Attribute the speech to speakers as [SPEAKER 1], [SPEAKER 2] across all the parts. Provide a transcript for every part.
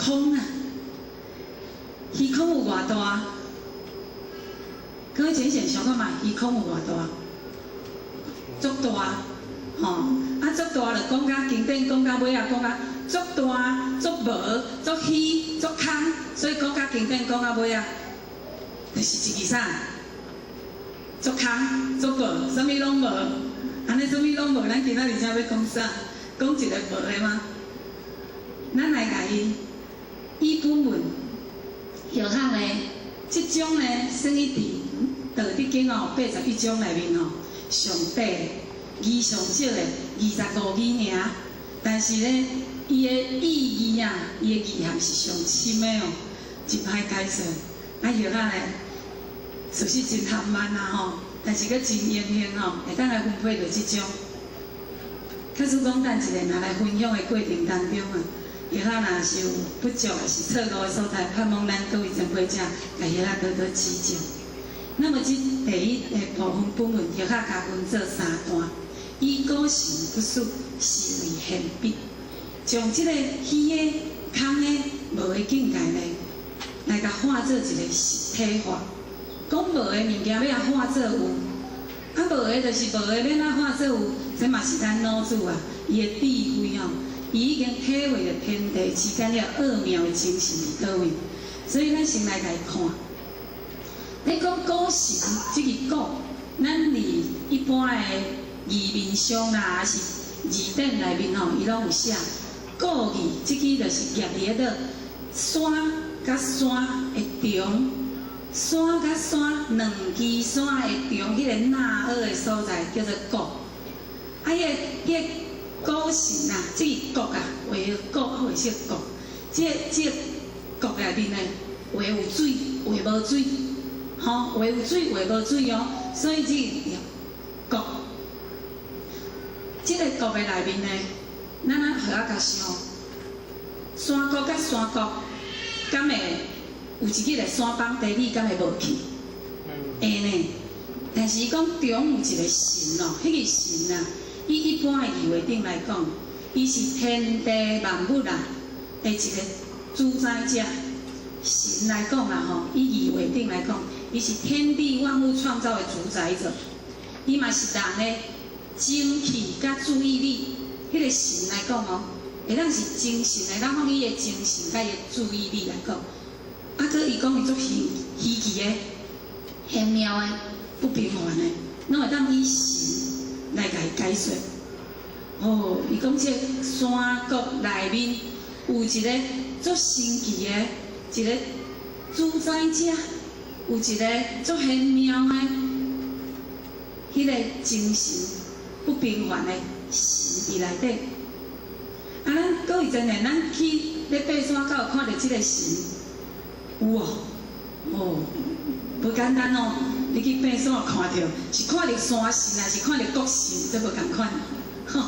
[SPEAKER 1] 空啊！虛空有偌大？各位淺顯想看覓，虛空有偌大？足大，吼！啊，足大就講甲經典，講甲尾仔，講甲足大、足無、足虛、足空，所以講甲經典，講甲尾仔，就是一句啥？足空、足無，啥物攏無。按呢啥物攏無，咱今仔日才欲講啥？講一个無的嗎？咱來共伊以本文藥學呢，這章呢，算伊佇《道德經》哦，81章內面吼，上短字上少的25字爾，但是呢，伊的意義啊，伊的意涵是上深的哦，真歹解說。啊，藥學呢，事實真含慢啊吼，但是閣真榮幸吼，會當來分配著這章。假使講等一下若來分享的過程當中啊，藥學若是有不足，抑是錯誤的所在，盼望咱各位前輩者，共藥學多多指正。那麼這第一个部分本文，藥學共分做三段，以古神不死，是為玄筆，將這个虛的、空的、無的境界呢，來共化做一个實體化。講無的物件欲按化做有，啊無的就是無的，欲按怎化做有？這嘛是咱老子啊，伊的智慧吼，伊已經體會著天地之間的奧妙的精神佇佗位，所以咱先來共伊看。咧講古神，這个古，咱佇一般的字面上啦，抑是字典內面吼，伊攏有寫古字，這支就是夾佇咧山佮山的中，山佮山兩支山的中，彼个納學的所在叫做古。啊，彼个古神啊，這个國啊，畫個古，畫說國，這个國內面呢，畫有水，畫無水，吼，畫有水，畫無水哦，所以這個國，這个國的內面呢，咱啊好仔共想，山谷佮山谷，敢會有一日的山崩地裂，敢會無去？會呢。但是伊講中有一個神哦，彼個神啊，以一般的字話頂來講，伊是天地萬物啊的一個主宰者。神來講啦吼，以字話頂來講，伊是天地萬物創造的主宰者。伊嘛是人的精氣佮注意力。彼个神來講哦，會當是精神，會當講伊的精神佮伊的注意力來講。啊，閣伊講伊足稀稀奇的、玄妙的、不平凡的，攏會當以神來共伊解說。哦，伊講這山谷內面有一個足神奇的一個主宰者，有一個足玄妙的彼个精神不平凡的神佇內底。啊，咱各位真呢，咱去咧爬山，敢有看著這个神？有哦，哦，無簡單哦。你去爬山看著，是看著山神，抑是看著國神？這無仝款。吼，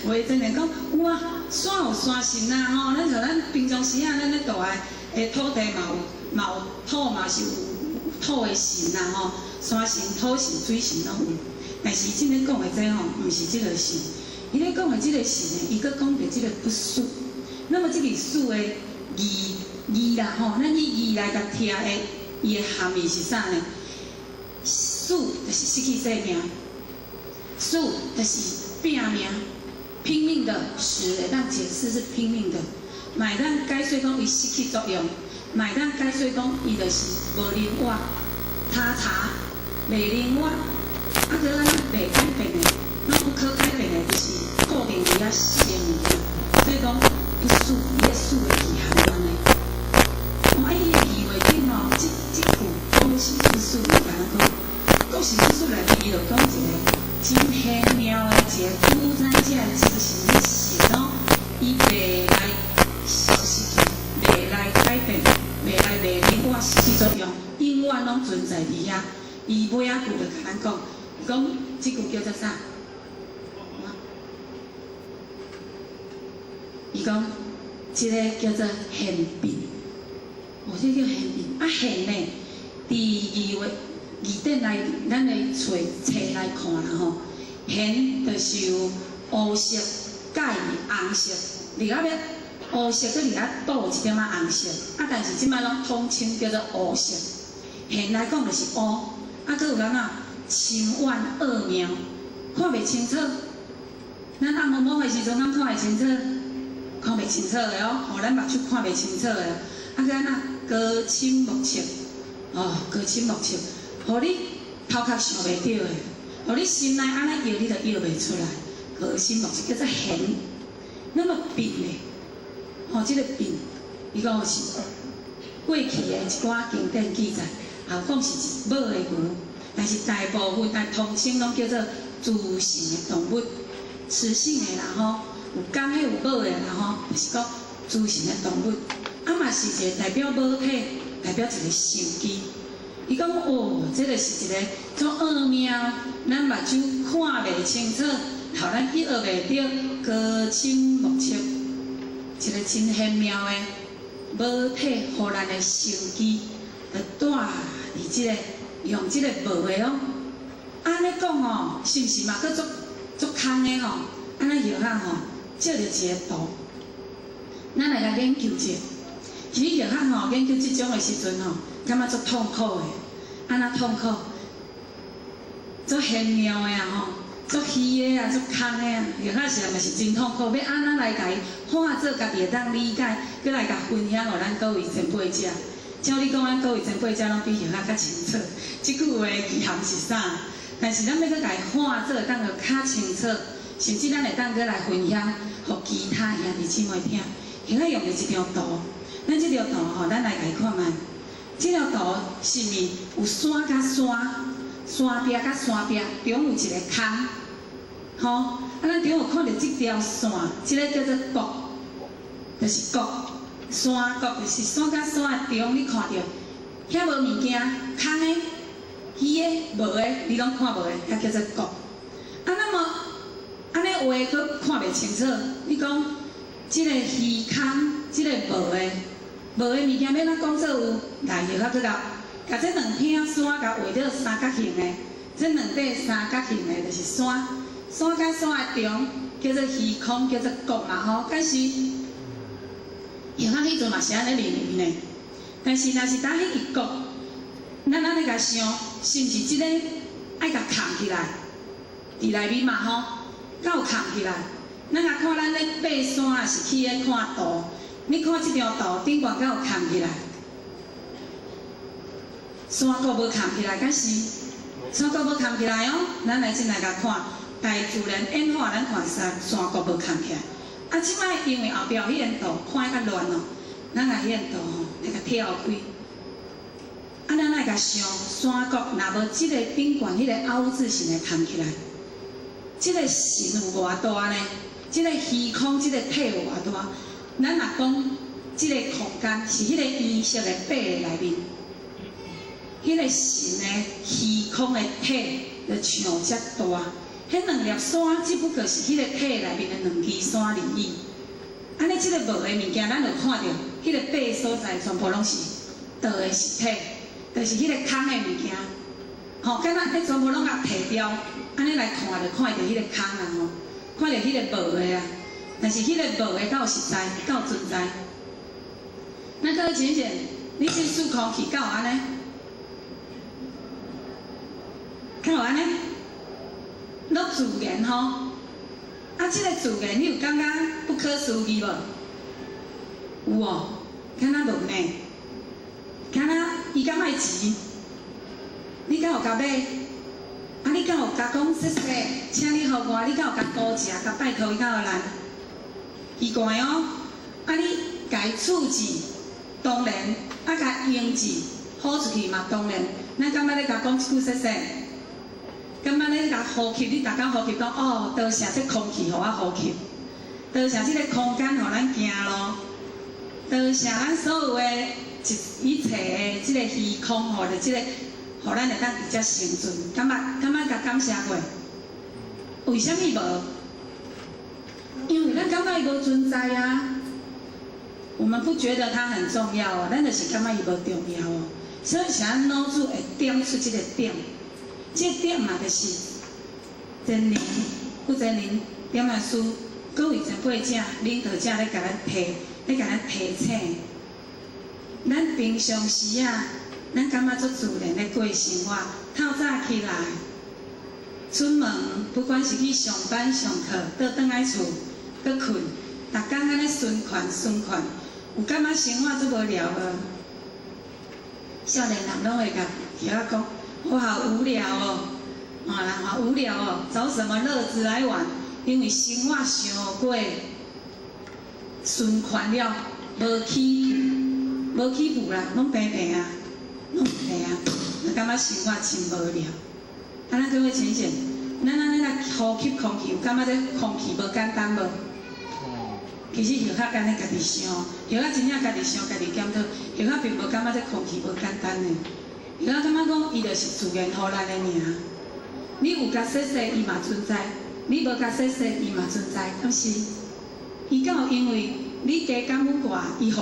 [SPEAKER 1] 有的真呢講有啊，山有山神啊，吼，咱像咱平常時啊，咱咧蹛的土地嘛有土嘛是有土的神啊，吼，山神、土神、水神攏有。但是這咧講的這吼，毋是這个神。伊咧講的這个神呢，伊閣講著這个不死。那麼這个死的字字啦吼，咱以字來共聽的，伊的含義是啥呢？死就是失去生命，死就是拼命，拼命的死會當解釋是拼命的，嘛會當解說講伊失去作用，嘛會當解說講伊就是無靈活，他查袂靈活，啊，閣咱袂改變的，攏不可改變的，就是固定佇遐死的物件，所以講不死，伊個死的意涵按呢。哦，啊，伊的字話頂吼，這句古神不死，伊敢若講，古神不死內面，伊就講一個真玄妙的一個主宰者的精神，彼神哦，伊袂來消失去，袂來改變，袂來袂靈活失去作用，永遠攏存在佇遐。伊尾仔句就共咱講，伊講這句叫做啥？伊講這个叫做玄筆，哦，這叫玄筆。啊，玄呢，佇字話字典來，咱的揣冊來看啦吼，玄就是有烏色佮伊紅色，入來欲烏色閣佇遐倒一點仔紅色，啊，但是這擺攏統稱叫做烏色。現來講就是烏，啊，閣有按怎深遠奧妙，看袂清楚。咱暗暛暛的時陣，敢看會清楚？看袂清楚的哦，予咱目睭看袂清楚的。啊，閣按怎高深莫測，哦，高深莫測，予你頭殼想袂著的，予你心內按呢搖，你都搖袂出來。高深莫測叫做玄。那麼變呢？吼，這個變，伊講是過去的一寡經典記載，也有講是一母的牛，但是大部分但統稱攏叫做雌性的動物，雌性的啦吼，有公的有母的啦吼，就是講雌性的動物，啊嘛是一個代表母體，代表一個心機。伊講哦，這個是一個足奧妙，咱目睭看袂清楚，予咱去學袂著，高深莫測，一個真玄妙的母體，予咱的心機，就蹛佇這個用這個無的哦。按呢講哦，是毋是嘛？閣足足空的吼？按呢藥學吼，借著一個圖，咱來共研究者。其實藥學吼研究這種的時陣吼，感覺足痛苦的，按怎痛苦？足玄妙的啊吼，足虛的啊，足空的啊，藥學是嘛是真痛苦，欲按怎來共伊化做家己會當理解，閣來共分享予咱各位前輩者。照理講，咱各位前輩者攏比藥學較清楚，這句話意涵是啥？但是咱欲閣共伊化做會當閣較清楚，甚至咱會當閣來分享，予其他兄弟姊妹聽。現在用著這張圖，咱這張圖吼，咱來共伊看覓。這張圖是毋是有山佮山，山壁佮山壁中有一個空，吼？啊，咱中有看著這條線，這個叫做谷，就是谷，山谷就是山佮山的中，你看著遐無物件，空的、虛的、無的，你攏看無的，遐叫做谷。啊，那麼按呢畫閣看袂清楚，你講這個虛空，這個無的。無的物件欲按怎講做有？來，藥學閣共，共這兩片山共畫做三角形的，這兩塊三角形的，就是山，山佮山的中叫做虛空，叫做谷嘛吼。但是藥學彼陣嘛是按呢認為呢。但是若是當彼個谷，咱按呢共想，是毋是這個愛共崁起來？佇內面嘛吼，敢有崁起來？咱若看咱咧爬山，抑是去咧看圖。你看這張圖頂懸敢有崁起來？山谷無崁起來，敢是？山谷無崁起來哦。咱來進來共看，大自然演化，咱看山山谷無崁起來。啊，這擺因為後壁彼個圖看較亂哦，咱共彼個圖吼來共跳開。啊，咱來共想，山谷若無這個頂懸彼個凹字形的崁起來，這個神有偌大呢？這個虛空，這個體有偌大？咱若講這個空間是彼個顏色的白的內面，彼個神的虛空的體就像遮大。彼兩粒山只不過是彼個體內面的兩支山而已。按呢，這個無的物件，咱就看著彼個白所在全部攏是道的實體，就是彼個空的物件。吼，敢若彼全部攏共提掉，按呢來看就看著彼個空啊吼，看著彼個無的啊。但是彼個無的敢有實在，敢有存在？咱閣淺淺，你進四空去敢有按呢？敢有按呢？攏自然吼。啊，這個自然你有感覺不可思議無？有哦，敢若無呢？敢若伊敢愛錢？你敢有共買？啊，你敢有共講謝謝，請你予我？你敢有共多謝？共拜託伊敢有難？奇怪哦！啊，你共伊處置，當然；啊，共用置，好出去嘛，當然。咱敢捌咧共講一句謝謝？敢捌咧共呼吸？你逐工呼吸講哦，多謝這空氣予我呼吸，多謝這個空間予咱行路，多謝咱所有的一一切的這個虛空，或者這個，予咱會當佇遮生存。敢捌敢捌共感謝過？為啥物無？因為咱感覺伊無存在啊，我們不覺得它很重要哦，咱就是感覺伊無重要哦，所以是咱腦子會點出這個點，這個點嘛就是真靈，負責人點來師，各位前輩者、領導者咧共咱提，咧共咱提醒。咱平常時啊，咱感覺足自然咧過生活，透早起來，出門，不管是去上班上課，倒轉來厝，閣睏，逐工按呢循環循環，有感覺生活足無聊無？少年人攏會共曉仔講，我好無聊哦，啊，人好無聊哦，找什麼樂子來玩？因為生活傷過循環了，無起伏啦，攏平平啊，攏平啊，感覺生活真無聊。啊，咱各位淺顯，咱按呢來呼吸空氣，有感覺這空氣無簡單無？其實曉較按呢家己想，曉較真正家己想，家己檢討，曉較並無感覺這空氣無簡單呢。曉較感覺講，伊就是自然予咱的爾。你有共洗洗，伊嘛存在；你無共洗洗，伊嘛存在，敢是？伊敢有因為你加減有偌，伊予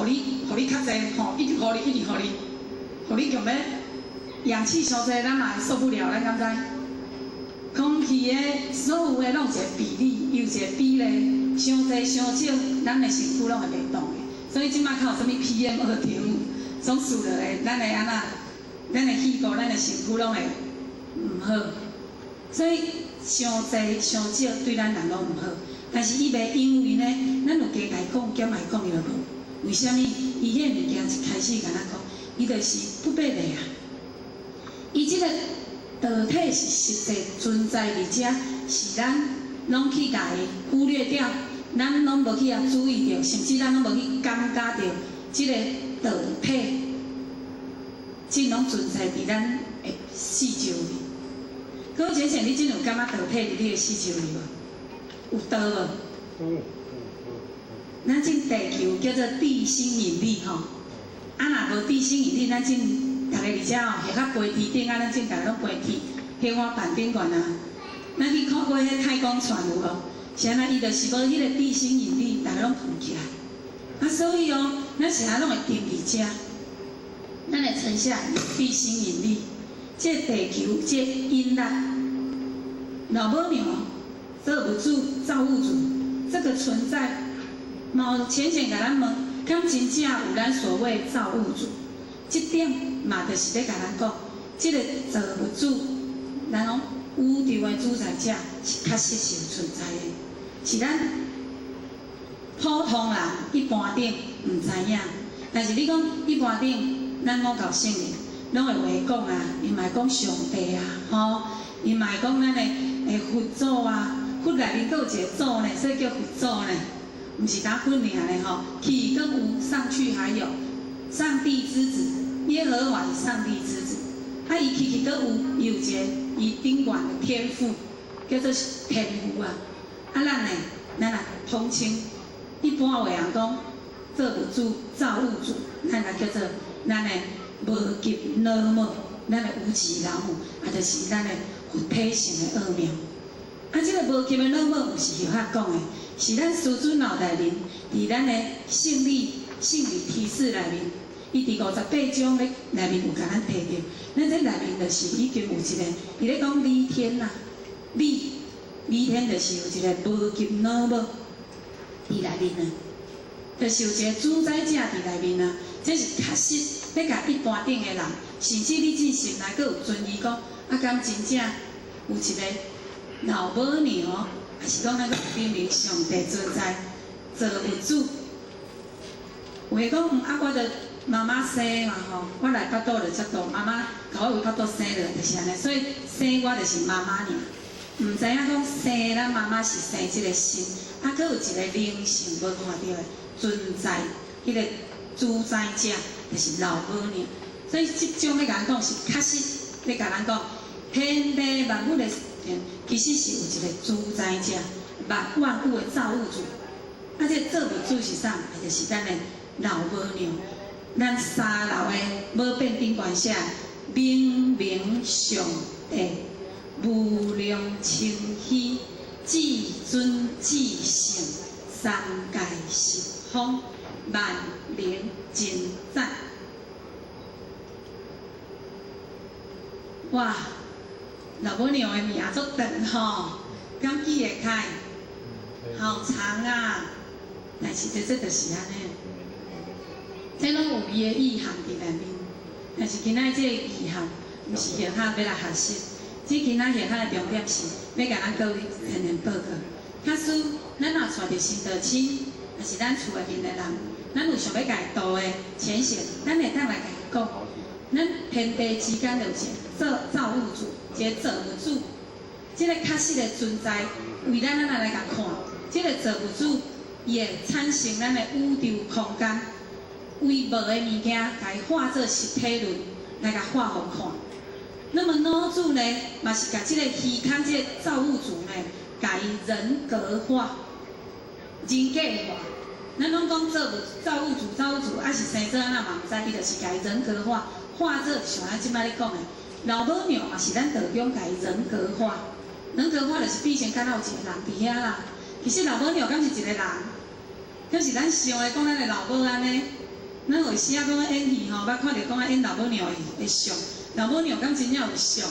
[SPEAKER 1] 你較濟吼，一直予你，一直予你，予你強欲氧氣傷濟，咱嘛會受不了，咱敢知？空氣的所有的攏有一個比例，有一個比例，傷濟傷少，咱的身軀攏會袂動的。所以這擺較有啥物 PM 2.5，總輸落來，咱會按怎？咱的氣候，咱的身軀攏會毋好。所以傷濟傷少對咱人攏毋好。但是伊袂因為呢，咱有加共伊講，減共伊講伊就無。為啥物？伊彼個物件一開始共咱講，伊就是不變的啊。伊這個道體是實際存在佇遮，是咱攏去共伊忽略掉，咱攏無去遐注意著，甚至咱攏無去感覺著這個道體，這攏存在佇咱的四周圍。各位姐姐，你真有感覺道體佇你的四周圍無？有道無？
[SPEAKER 2] 有。
[SPEAKER 1] 咱這地球叫做地心引力吼，啊若無地心引力，咱這逐个佇遮哦，下較飛天頂啊，咱這逐个攏飛去天花板頂懸啊。咱去看過彼太空船有無？是按怎？伊就是無彼個地心引力，逐个攏浮起來。啊，所以哦，咱是按怎攏會沉佇遮？咱會沉下地心引力，這地球這引力，老母娘造物主、造物主這個存在，嘛有淺顯共咱問，敢真正有咱所謂造物主？這點嘛，就是咧共咱講，這個造物主，咱講宇宙的主宰者是確實是有存在的，是咱普通人一般頂毋知影。但是你講一般頂，咱五教聖人攏會話講啊，伊嘛會講上帝啊，吼，伊嘛會講咱的佛祖啊，佛內面閣有一個祖呢，所以叫佛祖呢，毋是焦佛爾呢吼。起閣有上去還有上帝之子，耶和華是上帝之子，啊，伊起去閣有，伊有一個伊頂懸的天父，叫做天父啊。啊，咱呢，咱來統稱一般話人講造物主、造物主，咱來叫做咱的無極老母，咱的無極老母，啊，就是咱的佛體性的奧妙。啊，這個無極的老母毋是曉較講的，是咱師尊老大人佇咱的聖理提示內面，伊佇58章咧內面有共咱提著。咱這內面就是已經有一個，伊咧講理天啦，理天就是有一個無極老母佇內面啊，就是有一個主宰者佇內面啊。這是確實欲共一般頂的人，甚至你真心內閣有存疑講，啊，敢真正有一個老母娘，還是講咱閣明明上帝存在，造物主？有的講，啊，我著媽媽生嘛吼，我來腹肚就遮大，媽媽共我為腹肚生落來就是按呢，所以生我就是媽媽爾。毋知影講生咱媽媽是生這個心，啊，閣有一個靈性無看著的存在，彼個主宰者就是老母娘。所以這種欲共咱講是確實欲共咱講，天地萬物的其實是有一個主宰者，萬物的造物主。啊，這個造物主是啥？就是咱的老母娘。咱三樓的寶變頂懸寫，明明上帝無量清虛，至尊至聖，三界十方，萬能真讚。哇，老母娘的名足長吼，敢記會開？好長啊！但是這就是按呢。這攏有伊的意涵佇內面。但是今仔這个意涵，毋是玄學欲來學習，這今仔玄學的重點是欲共咱各位天然報告。假使咱若帶著新道親，抑是咱厝內面的人，咱有想欲共伊度的淺顯，咱會當來共伊講。咱天地之間就有一個造物主，一個造物主，這个確實的存在，為咱按怎來共看？這个造物主，伊會產生咱的宇宙空間，為無的物件，共伊化做實體論來共畫予看。那麼老子呢，嘛是共這个虛空這个造物主呢，共伊人格化、人格化。咱攏講造物主，造物主，啊是生做按怎嘛毋知，伊就是共伊人格化，化做像咱這擺咧講的，老母娘嘛是咱道家共伊人格化，人格化就是變成敢若有一個人佇遐啦。其實老母娘敢是一個人？敢是咱想的講咱的老母按呢？咱有時仔講演戲吼，捌看著講演老母娘的相，老母娘敢真正有相？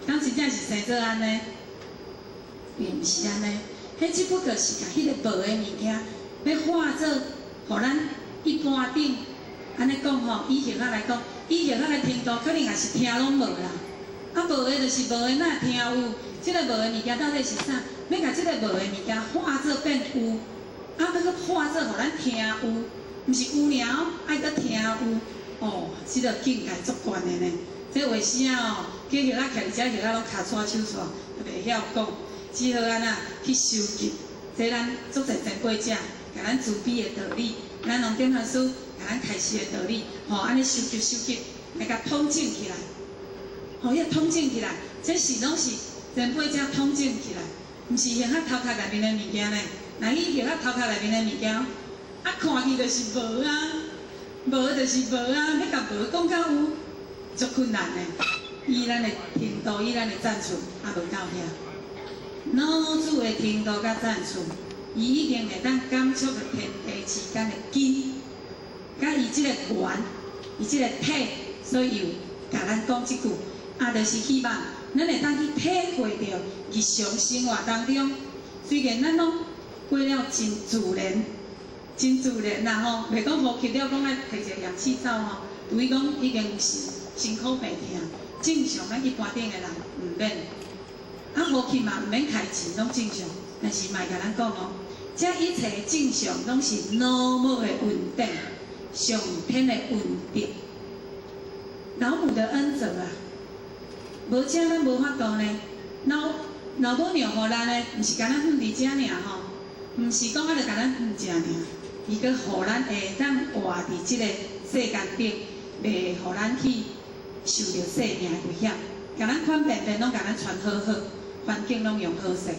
[SPEAKER 1] 敢真正是生做按呢？並毋是按呢，彼只不過是共彼个無的物件，欲化做，予咱一般頂按呢講吼，以玄學來講，以玄學的程度可能也是聽攏無啦。啊，無的就是無的，哪會聽有？這个無的物件到底是啥？欲共這个無的物件化做變有，啊，欲閣化做予咱聽有，毋是有爾哦，愛閣聽有。哦，這个境界足懸的呢。這有時仔哦，叫玄學徛佇遮，玄學攏跤掣手掣，袂曉講，只好按怎去收集。這咱足濟前輩者，共咱慈悲的道理，咱龍點法師共咱開示的道理，吼，按呢收集收集，來共統整起來。吼，彼統整起來，這是攏是前輩者統整起來，毋是玄學頭殼內面的物件呢。若去玄學頭殼內面的物件，啊，看去就是無啊，無就是無啊，欲共無講甲有，足困難的。以咱的程度，以咱的層次，也無夠遐。老子的程度佮層次，伊已經會當感觸著天地之間的根，佮伊這個緣，伊這個體，所以有共咱講這句，啊，就是希望咱會當去體會著日常生活當中，雖然咱攏過了真自然，真自然啦吼，袂講呼吸了講愛提一个氧氣罩吼，除非講已經是辛苦病痛，正常咱一般頂的人毋免。啊，呼吸嘛毋免開錢，攏正常。但是嘛會共咱講哦，這一切正常攏是老母的恩典，上天的恩德，老母的恩澤啊！無這咱無法度呢。老老母娘予咱的，毋是干焦放佇遮爾吼，毋是講啊，就共咱放食爾，伊閣予咱會當活佇這个世間頂，袂予咱去受著生命的危險，共咱款便便攏共咱穿好好。環境攏用好勢，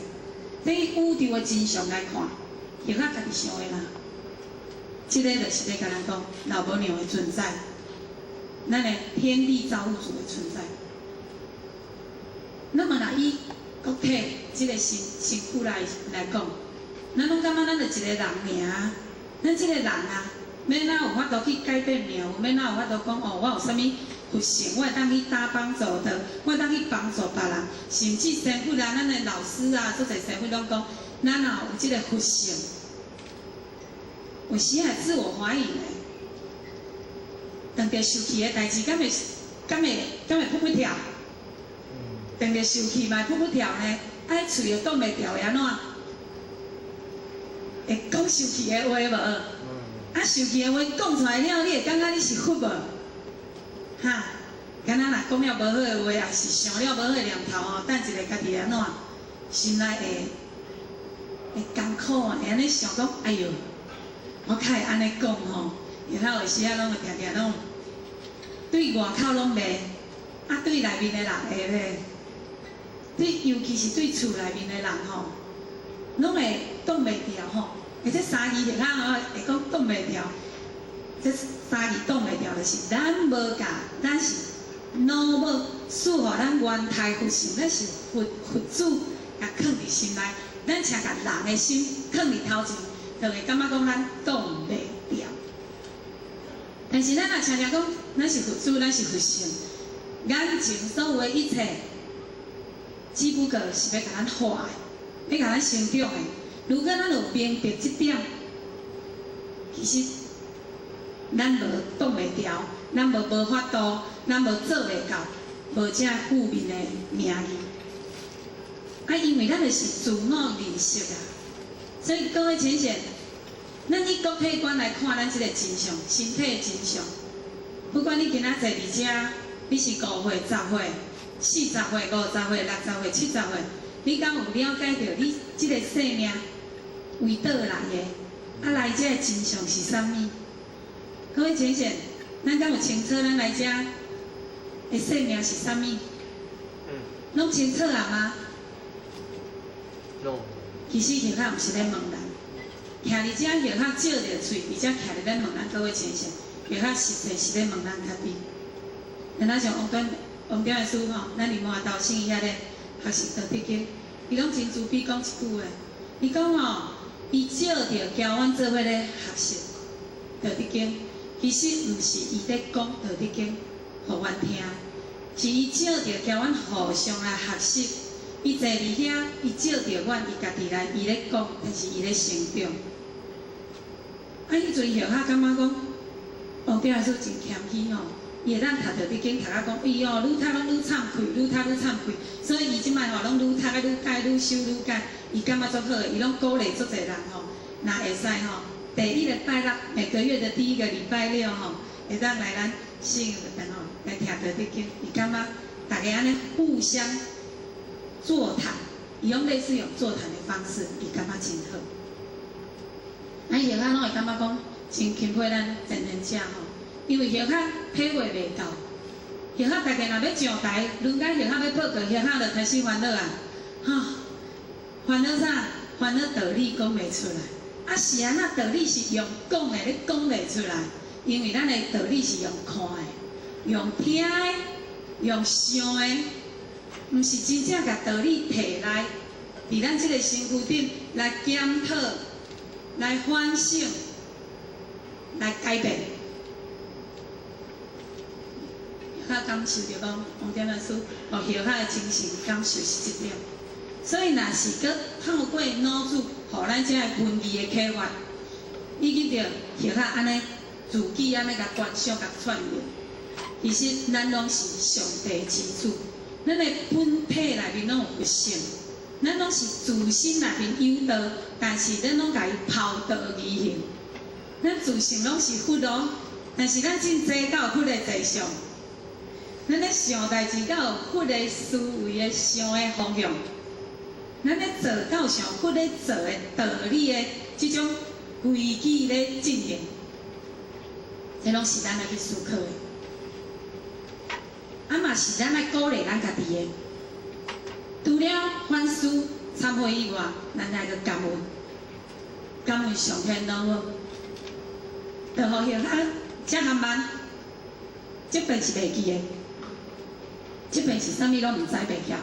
[SPEAKER 1] 這以宇宙的真相來看，玄學家己想的啦。這个就是咧共咱講老母娘的存在，咱的天地造物主的存在。那麼若以國體這个身身軀來講，咱攏感覺咱就一個人爾，咱這個人啊，欲按怎有法度去改變命運？欲按怎有法度講哦？我有啥物佛性？我會當去搭幫助的，我會當去幫助別人，甚至神父啊，咱的老師啊，足濟神父攏講，咱若有這个佛性，有時會自我懷疑呢。當著受氣的代誌，敢會噗噗跳？當著受氣嘛會噗噗跳呢？啊，喙又擋袂牢會按怎？會講受氣的話無？啊，受氣的話講出來了，你會感覺你是佛無？哈，敢若若講了無好的話，抑是想了無好的念頭吼，等一下家己按怎？心內會艱苦啊，會按呢想講，哎喲，我較會按呢講吼，然後有時仔攏會定定攏對外口攏袂，啊對內面的人會咧，對尤其是對厝內面的人吼，攏會擋袂牢吼。而這三字下吼會講擋袂牢，這三字擋袂牢就是咱無共，咱是老母賜予咱原胎佛性，咱是佛佛子，共囥佇心內，咱請共人的心囥佇頭前，就會感覺講咱擋袂牢。但是咱若常常講，咱是佛子，咱是佛性，眼前所有的一切，只不過是欲共咱化的，欲共咱成長的。如果咱有明白這點，其實咱無擋袂牢，咱無法度，咱無做袂到，無這負面的名義。啊，因為咱就是自我認識啊，所以各位淺顯，咱以國體觀來看，咱這個真相，身體的真相。不管你今仔坐佇遮，你是5歲、10歲、40歲、50歲、60歲、70歲，你敢有了解著你這個生命為佗來的？啊，來遮的真相是啥物？各位淺顯，咱敢有清楚咱來遮的生命是啥物？攏清楚啊嗎？其實葉仔毋是咧問人，徛佇遮葉仔照著喙，佇遮徛佇咧問咱各位淺顯，葉仔實際是咧問咱家己。咱像王端王點的師吼，咱佇滿頭省遐咧學習道德經，伊攏真慈悲講一句話，伊講吼，伊照著教阮做伙咧學習道德經，其實毋是伊咧講道德經予阮聽，是伊照著教阮互相來學習。伊坐佇遐，伊照著阮，伊家己來，伊咧講，但是伊咧成長。啊，彼陣葉仔感覺講，王點老師真謙虛吼，伊會當讀道德經讀甲講，哎喲，愈讀攏愈慚愧，愈讀愈慚愧，所以伊這擺吼攏愈讀啊愈改，愈修愈改，伊感覺足好的，伊攏鼓勵足濟人吼，若會使吼，第一個拜六，每個月的第一個禮拜六吼，會當來咱聖堂吼來聽道德經，伊感覺大家按呢互相座談，伊用類似用座談的方式，伊感覺真好。啊，葉仔攏會感覺講真欽佩咱前賢者吼，因為葉仔體會袂到，葉仔大家若欲上台，輪到葉仔欲報告，葉仔就開始煩惱啊，哈，煩惱啥？煩惱道理講袂出來。啊是按怎道理是用講的，你講袂出來，因為咱的道理是用看的、用聽的、用想的，毋是真正共道理提來，佇咱這個身軀頂來檢討、來反省、來改變。較感受著講，王點老師，予葉仔的精神感受是這點。所以，若是閣透過老子，予咱這个文字的啟發，以及著葉仔按呢自己按呢共觀想、共串聯，其實咱攏是上帝之子，咱的本體內面攏有佛性，咱攏是自身內面有道，但是咱攏共伊拋道而行。咱自性攏是佛哦，但是咱真濟敢有佛的坐相，咱咧想代誌敢有佛的思維的想的方向，咱咧做敢有像佛咧做的道理的這種規矩咧進行，這攏是咱愛去思考的。啊嘛是咱愛鼓勵咱家己的。除了反思、懺悔以外，咱愛閣感恩，感恩上天老母，就予葉仔遮含慢，這邊是袂記的，這邊是啥物攏毋知袂曉，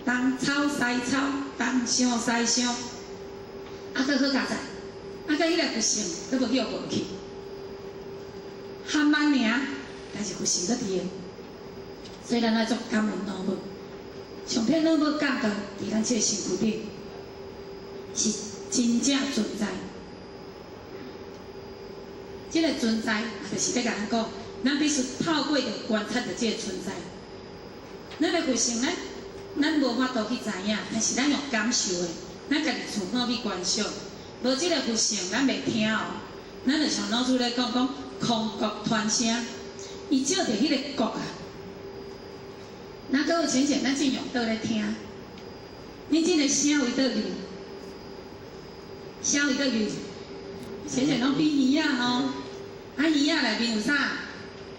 [SPEAKER 1] 東抄西抄，東想西想，啊，閣好佳哉，啊，閣彼個佛性，閣無去予無去，含慢爾，但是佛性閣佇个，所以咱愛足感恩老母。上天老母教導佇咱這個身軀頂，是真正存在。這個存在，就是欲共咱講，咱必須透過著觀察著這個存在。咱的佛性，咱無法度去知影，但是咱用感受的，咱家己自我去觀想。無這個佛性，咱袂聽哦。咱就像老師咧講講空谷傳聲，伊照著彼个谷啊。咱各位淺顯，咱正用倒咧聽。你這个聲為佗入？聲為佗入？淺顯攏比魚仔吼。啊，魚仔內面有啥？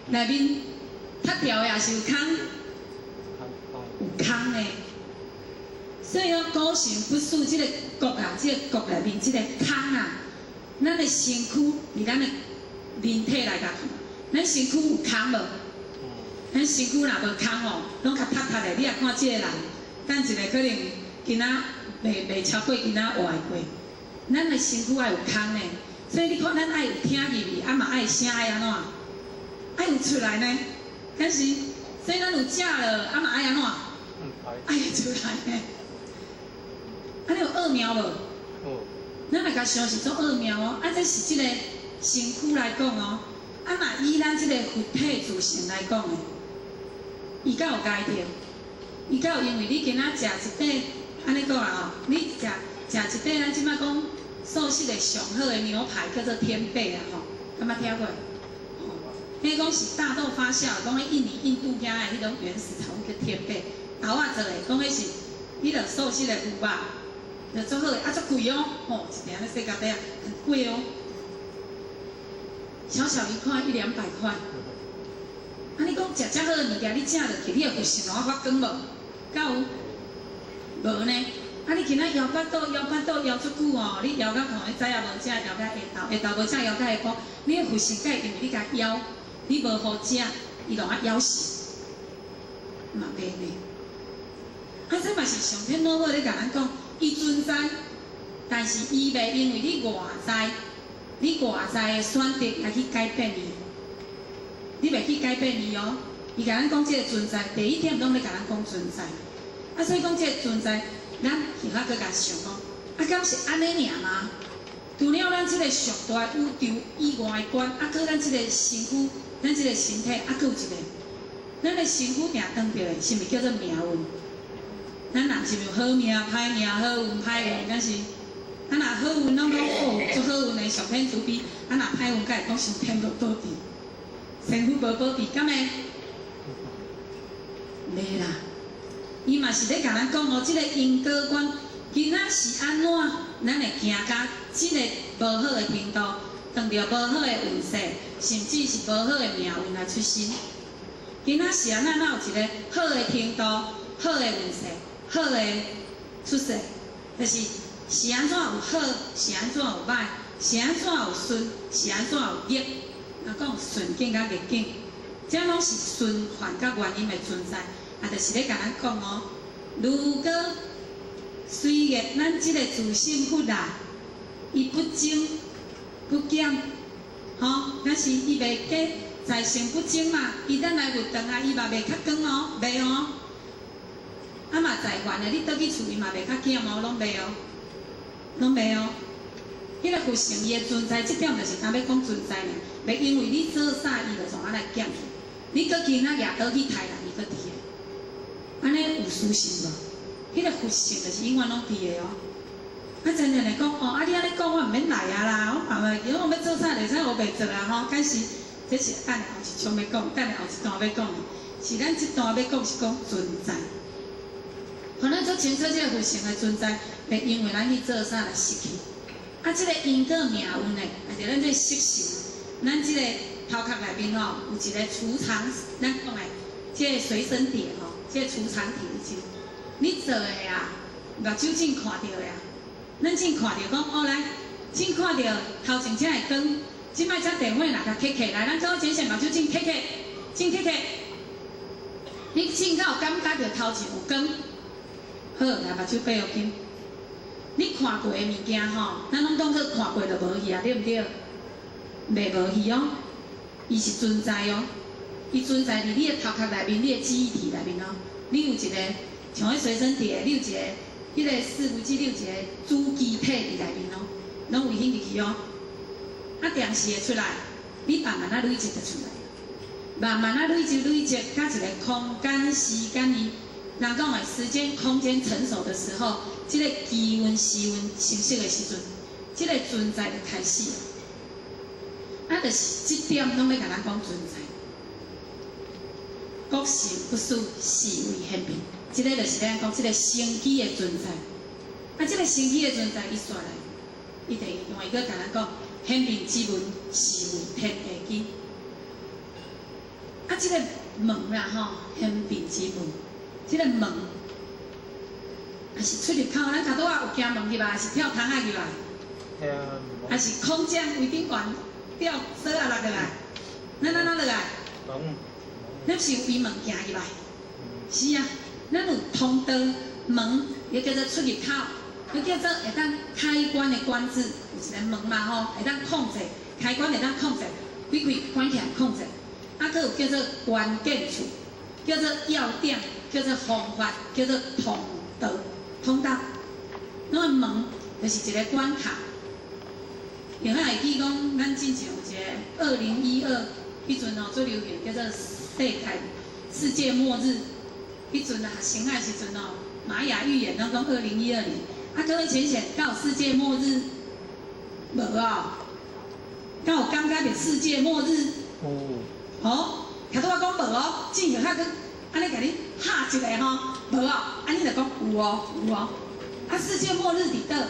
[SPEAKER 1] 內面脫掉的也是有空，有空的。所以講，古神不死這个谷啊，這个谷內面這个空啊，咱的身軀佇咱的人體來共看，咱身軀有空無？咱身軀若無空吼，攏較塌塌的。你若看這个人，等一下可能今仔袂超過今仔活會過。咱的身軀愛有空的，所以你看咱愛有聽入去，啊嘛愛聲愛按怎？愛有出來呢？但是，所以咱有食了，啊嘛愛按怎？愛出來呢？啊，你有奧妙無？咱若共想是足奧妙哦，啊，這是這个身軀來講哦，以咱這个佛體自性來講的，伊敢有改變？伊敢有因為你今仔食一塊，按呢講啦吼，你食食一塊，咱這擺講素食的上好的牛排叫做天貝啊吼，敢捌聽過？吼，彼講是大豆發酵，講彼印尼、印度遐的彼種原始產物叫天貝，豆仔做的，講彼是彼個素食的牛肉，就足好的，啊足貴哦，吼，一埕咧細甲底啊，很貴哦。小小一塊一兩百塊，啊！你講食遮好的物件，你食落去，你會佛性攏發光無？敢有？無呢？啊！你今仔枵腹肚，枵腹肚枵足久哦，你枵到看，你早也無食，枵到下晝，下晝無食，枵到下晡，你的佛性敢會因為你共枵，你無予食，伊就啊枵死，嘛袂呢？啊！這嘛是上天老母咧共咱講，伊存在，但是伊袂因為你外在。你外在的選擇來去改變伊，你袂去改變伊哦。伊共咱講這個存在，第一點攏咧共咱講存在。啊，所以講這個存在，咱現在閣共想講，啊，敢是按呢爾嗎？除了咱這個上大宇宙以外的觀，啊，閣咱這個身軀，咱這個身體，啊，閣有一個，咱的身軀定當著的，是毋是叫做命運？咱人是毋是有好命、歹命、好運、歹運，敢是？啊，若好運攏講哦，足好運的上天慈悲；啊，若歹運，閣會講上天無保庇，仙府無保庇，敢會？袂啦，伊嘛是咧共咱講哦，這個因果觀，今仔是按怎，咱會行到這個無好的程度，碰著無好的運勢，甚至是無好的命運來出生。今仔是按怎，咱有一個好的程度、好的運勢、好的出世，就是。是按怎有好，是按怎有歹，是按怎有順，是按怎有逆。若講順境佮逆境，這攏是循環佮原因的存在。啊，就是咧共咱講哦，如果雖然咱這個自性佛啊，伊不增不減，吼，但是伊袂加在性不增嘛，伊等來佛堂啊，伊嘛袂較光哦，袂哦。啊嘛在還的，你倒去厝伊嘛袂較減哦，攏袂哦。攏袂哦，彼個佛性伊的存在，這點就是當欲講存在爾，袂因為你做啥，伊就創啊來減去。你閣今仔舉刀去刣人，伊閣佇个，按呢有私心無？彼個佛性就是永遠攏佇的哦。啊，真正來講，哦，啊你按呢講，我毋免來啊啦，我嘛袂，我欲做啥就使我袂做啊吼。但是這是等下後一章欲講，等下後一段欲講的，是咱這段欲講是講存在。予咱足清楚這個佛性的存在，袂因為咱去做啥來失去。啊，這個因果命運的，也是咱這個習性，咱這個頭殼內面吼有一個儲藏，咱講的這個隨身碟吼，這個儲藏體是你做的啊，目睭正看著的啊，咱正看著講哦來，正看著頭前這個光，這擺這電話若共啟起來，咱做淺顯目睭正啟起，正啟起，你正敢有感覺著頭前有光？好，來目睭閉予緊。你看過的物件吼，咱攏當做看過就無去啊，對毋對？袂無去哦，伊是存在哦，伊存在佇你的頭殼內面，你的記憶體內面哦。你有一個像彼隨身碟，你有一個彼個伺服器，你有一個主機體佇內面哦，攏有顯入去哦。啊，定時會出來，你慢慢仔累積就出來，慢慢仔累積累積，佮一個空間時間伊。人講的時間空間成熟的時候，這個機運時運成熟的時陣，這個存在就開始。啊，就是這點攏欲共咱講存在。國性不死，是為現變。這個就是咱講這個生機的存在。啊，這個生機的存在，伊煞來，伊第二段伊閣共咱講，顯變之門是為天地根。啊，這個門啦吼，顯變之門。這個門，也是出入口，咱頭拄仔有行門入來，還是跳窗仔入來？還是空降位頂懸吊索仔落落來？咱按怎落來？咱是有開門行入來。是啊，咱有通道門，又叫做出入口，又叫做會當開關的關子，有一個門嘛吼，會當控制，開關會當控制，開開關起來控制。啊，閣有叫做關鍵處，叫做要點，叫做方法，叫做通道，通道。那個門就是一個關卡。另外會記講，咱之前有一個2012彼陣吼最流行叫做世界末日。彼陣啊，學生仔時陣哦，瑪雅預言攏講2012年。啊，各位淺顯到世界末日無哦？敢有感覺著世界末日？
[SPEAKER 2] 哦。
[SPEAKER 1] 哦，頭拄我講無哦，進行較閣按呢共你嚇一下吼，無哦，按呢就講有哦，有哦。啊，世界末日佇佗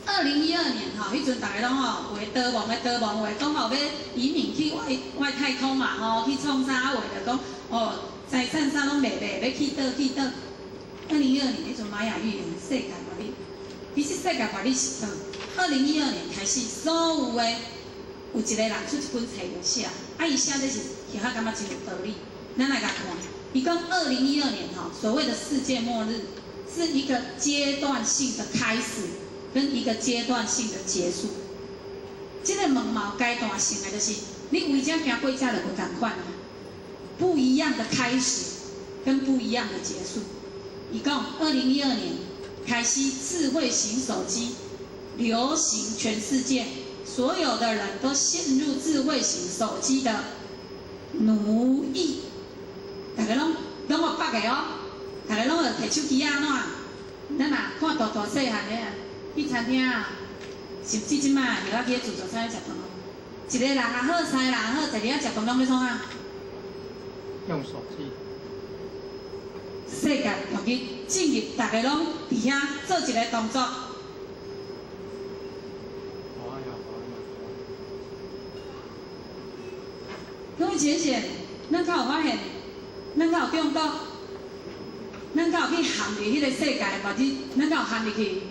[SPEAKER 1] ？2012年吼，彼陣逐家攏吼有的逃亡的逃亡，有的講吼欲移民去外太空嘛吼，去創啥？有的就講哦，財產啥攏賣賣，欲去佗去佗。2012年彼陣瑪雅預言世界末日，其實世界末日是佗？2012年開始，所有的有一個人出一本冊有寫，啊，伊寫這是其實感覺真有道理。咱來共看，伊講二零一二年吼，所謂的世界末日是一個階段性的開始，跟一個階段性的結束。這個門嘛有階段性的，就是你為這行過這就無仝款啊，不一樣的開始跟不一樣的結束。伊講2012年開始，智慧型手機流行全世界，所有的人都陷入智慧型手機的奴役。逐家攏攏有北的哦，逐家攏會提手機啊，按怎？咱若看大大細漢的啊，去餐廳啊，甚至這擺又仔去自助餐食飯哦，一個人也好，三個人也好，坐佇遐食飯攏欲創啥？
[SPEAKER 2] 用手機。
[SPEAKER 1] 世界終於進入，逐家攏佇遐做一個動作。
[SPEAKER 2] 好呀，好呀，
[SPEAKER 1] 各位淺顯，咱敢有發現？咱敢有中毒？咱敢有去陷入彼個世界？或者咱敢有陷入去？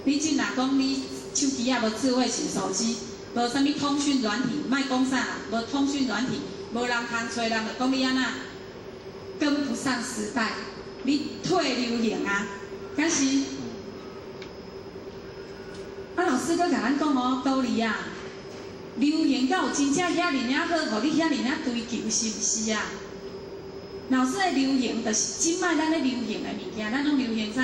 [SPEAKER 1] 你這若講你手機仔無智慧型手機，無啥物通訊軟體，莫講啥啦，無通訊軟體，無人通揣人，就講你按怎跟不上時代，你退流行啊！敢是？啊，老師閣共咱講哦，道理啊，流行敢有真正遐爾爾好，予你遐爾爾追求，是毋是啊？老師的流行，就是這擺咱咧流行的物件，咱攏流行啥？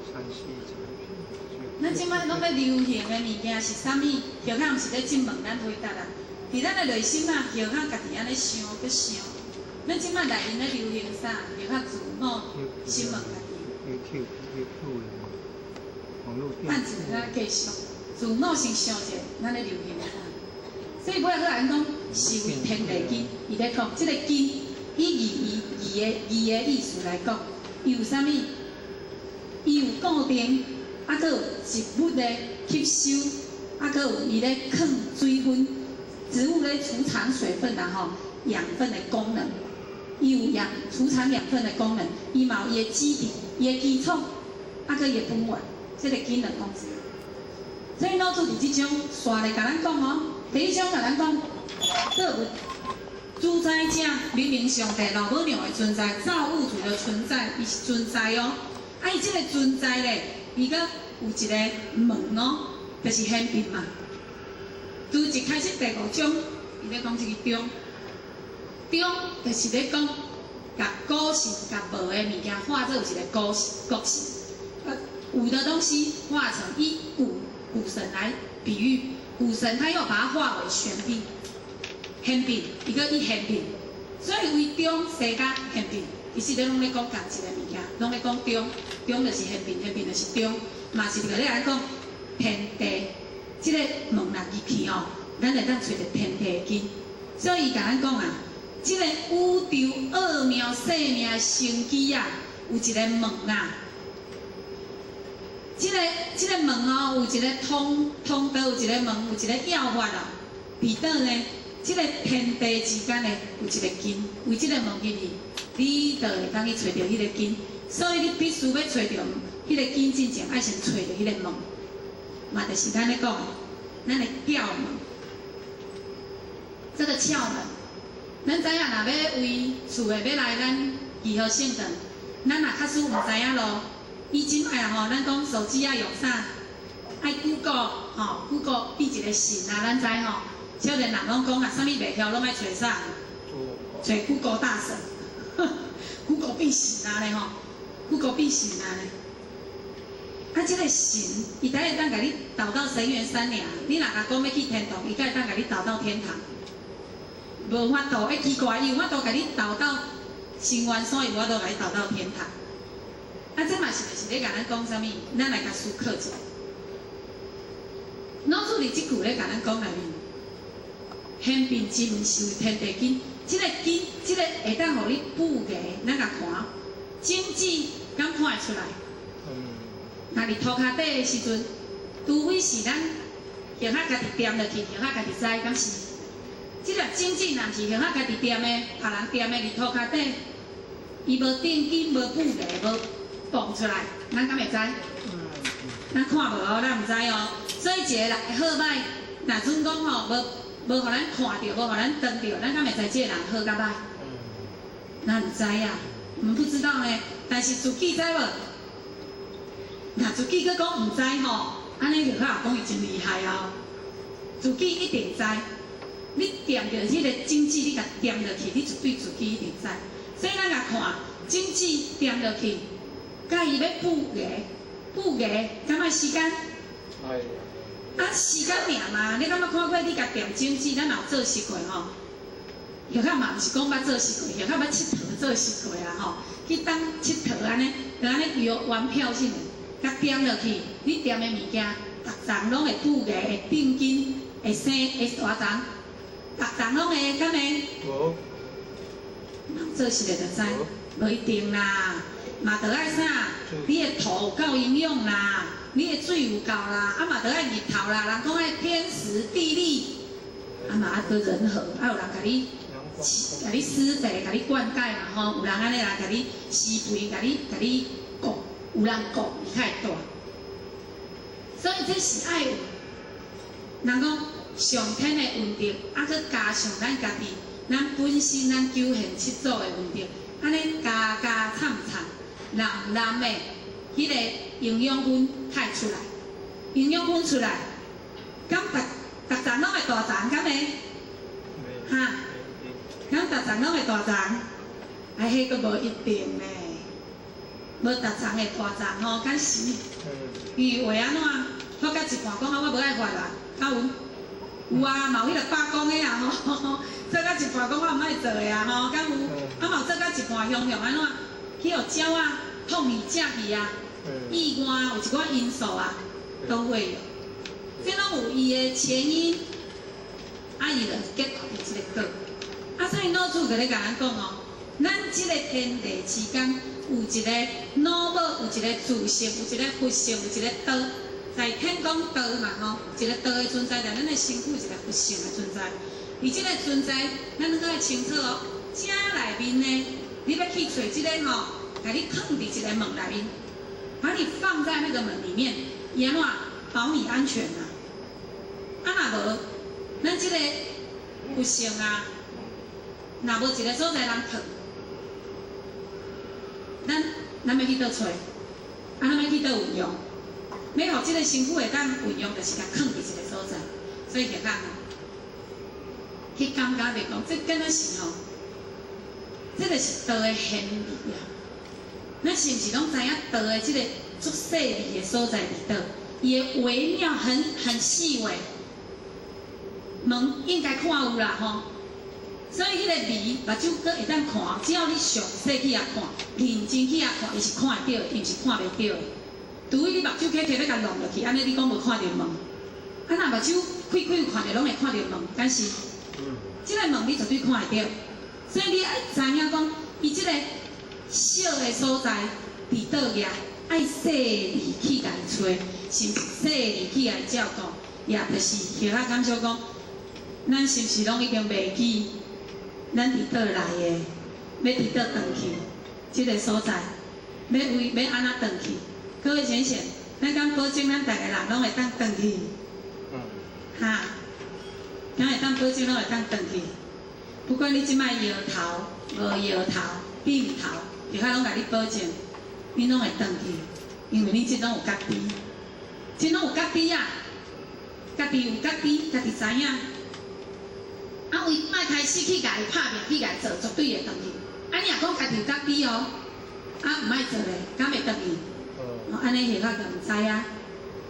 [SPEAKER 2] 3C 產品。
[SPEAKER 1] 咱這擺攏咧流行的物件是啥物？許可毋是咧質問咱回答啊。佇咱的內心啊，許可家己按呢想，閣想。咱這擺內面咧流行啥？許可自我審問家己。
[SPEAKER 2] YouTube YouTube 網絡
[SPEAKER 1] 等一下，咱繼續自我先想者，咱咧流行啥？所以尾仔閣來講，是為天地根，伊咧講這個根，以字伊字的字的意思來講，伊有啥物？伊有固定，啊，閣有植物的吸收，啊，閣有伊咧囥水分，植物咧儲藏水分啊吼，養分的功能，伊有養儲藏養分的功能，伊嘛有伊的基底，伊的基礎，啊，閣伊的本源，這個根的公司。所以老祖佇這章煞來共咱講哦，第一章共咱講，造物主宰者明明上帝老母娘的存在，造物主的存在，伊是存在哦。啊，伊這個存在咧，伊閣有一個門哦，就是顯變嘛。拄一開始第五章，伊咧講這個中，中就是咧講，共古神共無的物件化做有一個古國神，有的東西化成以古神來比喻，古神他又把它化為玄牝，玄牝，伊閣以玄牝，所以為中世間玄牝，其實咧攏咧講仝一個物件，攏咧講中，中就是玄牝，玄牝就是中，嘛是咧來講天地，這個門若入去吼，咱會當揣著天地的根，所以伊共咱講啊，這個宇宙奧妙生命的生機啊，有一個門啊。這個門哦，有一個通道，有一個門，有一個要法哦。佇佗呢？這個天地之間呢，有一個根，為這個門入去，你就會當去揣著彼個根。所以你必須欲揣著彼個根之前，愛先揣著彼個門，嘛就是咱咧講的，咱的竅門。這個竅門，咱知影若欲為厝的欲來咱義和聖堂，咱若假使毋知影路。伊這擺啊吼，咱講手機愛用啥？愛 Google 吼，Google 變一個神啊，咱知吼。少年人攏講啊，啥物袂曉攏愛揣啥？揣 Google 大神，Google 變神啊咧吼，Google 變神啊咧。啊，這個神，伊才會當共你導到深淵山爾。你若共講欲去天堂，伊才會當共你導到天堂。無法度，欸，奇怪，伊有法度共你導到深淵山，伊無法度共你導到天堂。啊，這嘛是毋是咧共咱講啥物？咱來共思考一下。老子佇這句咧共咱講內面，玄牝之門是為天地根，這個根，這個會當予你布芽，咱共看，種子敢看會出來？若佇塗跤底的時陣，除非是咱用較家己掂落去，用較家己知，敢是？這粒種子若毋是用較家己掂的，別人掂的佇塗跤底，伊無定根、無布芽、無蹦出來，咱敢會知？咱看無哦，咱毋知哦。所以一個人好䆀，若準講吼，無無予咱看著，無予咱當著，咱敢會知這個人好佮䆀？咱毋知啊，我們不知道呢。但是自己知無？若自己閣講毋知吼，按呢就較講伊真厲害啊！自己一定知，你掂著彼個種子，你共掂落去，你絕對自己一定知。所以咱若看種子掂落去，佮伊欲布芽，布芽，敢愛時間？啊，時間爾嘛，你敢捌看過你共掂種子？咱若有做實過吼，或較嘛毋是講捌做實過，或較捌𨑨迌做實過啊吼。去當𨑨迌按呢，就按呢搖玩票性的，共掂落去，你掂的物件，逐叢攏會布芽，會定根，會生，會大叢，逐叢攏會，敢會？
[SPEAKER 2] 無。
[SPEAKER 1] 做實的就知，無一定啦，嘛著愛啥？你的土有夠營養啦，你的水有夠啦，啊嘛著愛日頭啦，人講愛天時地利，啊嘛愛閣人和，愛有人共你，共你施肥，共你灌溉嘛吼，有人按呢來共你施肥，共你共你顧，有人顧伊較會大。所以這是愛有，人講上天的恩德，啊閣加上咱家己，咱本身咱九玄七祖的恩德，按呢加加摻摻，濫濫的，彼個營養分開出來，營養分出來，敢逐逐叢攏會大叢，敢會？哈？敢逐叢攏會大叢？啊，彼閣無一定呢，無逐叢會大叢吼，敢是？伊話按怎？發到一半講啊，我無愛發啦，敢有？有啊，嘛有彼個罷工的啊吼，做到一半講我毋愛做的啊吼，敢有？啊嘛有做到一半雄雄按怎？去予鳥仔碰去食去啊，意外有一寡因素啊，都會有。這攏有伊的前因，啊伊就結合佇這個果。啊，所以老子就咧共咱講哦，咱這個天地之間有一個腦母，有一個自性，有一個佛性，有一個道。在天講道嘛吼，一個道的存在，在咱的身軀一個佛性的存在。佇這個存在，咱攏愛清楚哦。這內面呢，你欲去揣這個吼，共你囥佇一個門內面，把你放在那個門裡面，伊按怎保你安全啊？啊若無，咱這個佛性啊，若無一個所在通囥，咱咱欲去佗揣？啊，咱欲去佗運用？欲予這個身軀會當運用，就是共囥佇一個所在。所以就講去感覺著講，這敢若是吼，這個是道的玄理啊。咱是毋是攏知影道的這個足細膩的所在佇佗？伊的微妙很很細微，門應該看有啦吼。所以彼個微目睭閣會當看，只要你詳細去遐看，認真去遐看，伊是看會著的，伊毋是看袂著的。除非你目睭開開欲共弄落去，按呢你講無看著門。啊，若目睭開開有看著，攏會看著門，敢是？這個門你絕對看會著。所以你愛知影講，伊這個小的所在佇佗額，愛細膩去共伊揣，是毋是細膩去共伊照顧？也就是或較感覺講，咱是毋是攏已經袂記咱佇佗來的，欲佇佗轉去？這個所在，欲為欲按怎轉去？各位淺顯，咱敢保證咱逐個人攏會當轉去？哈？敢會當保證攏會當轉去？不管你這擺搖頭、無搖頭、點頭，就較攏共你保證，你攏會轉去，因為你這攏有覺知，這攏有覺知啊，家己有覺知，家己知影。啊，為擺開始去共伊拍拼，去共伊做，絕對會轉去。啊，你若講家己有覺知哦，啊，毋愛做咧，敢會轉去？哦，按呢下較就毋知啊，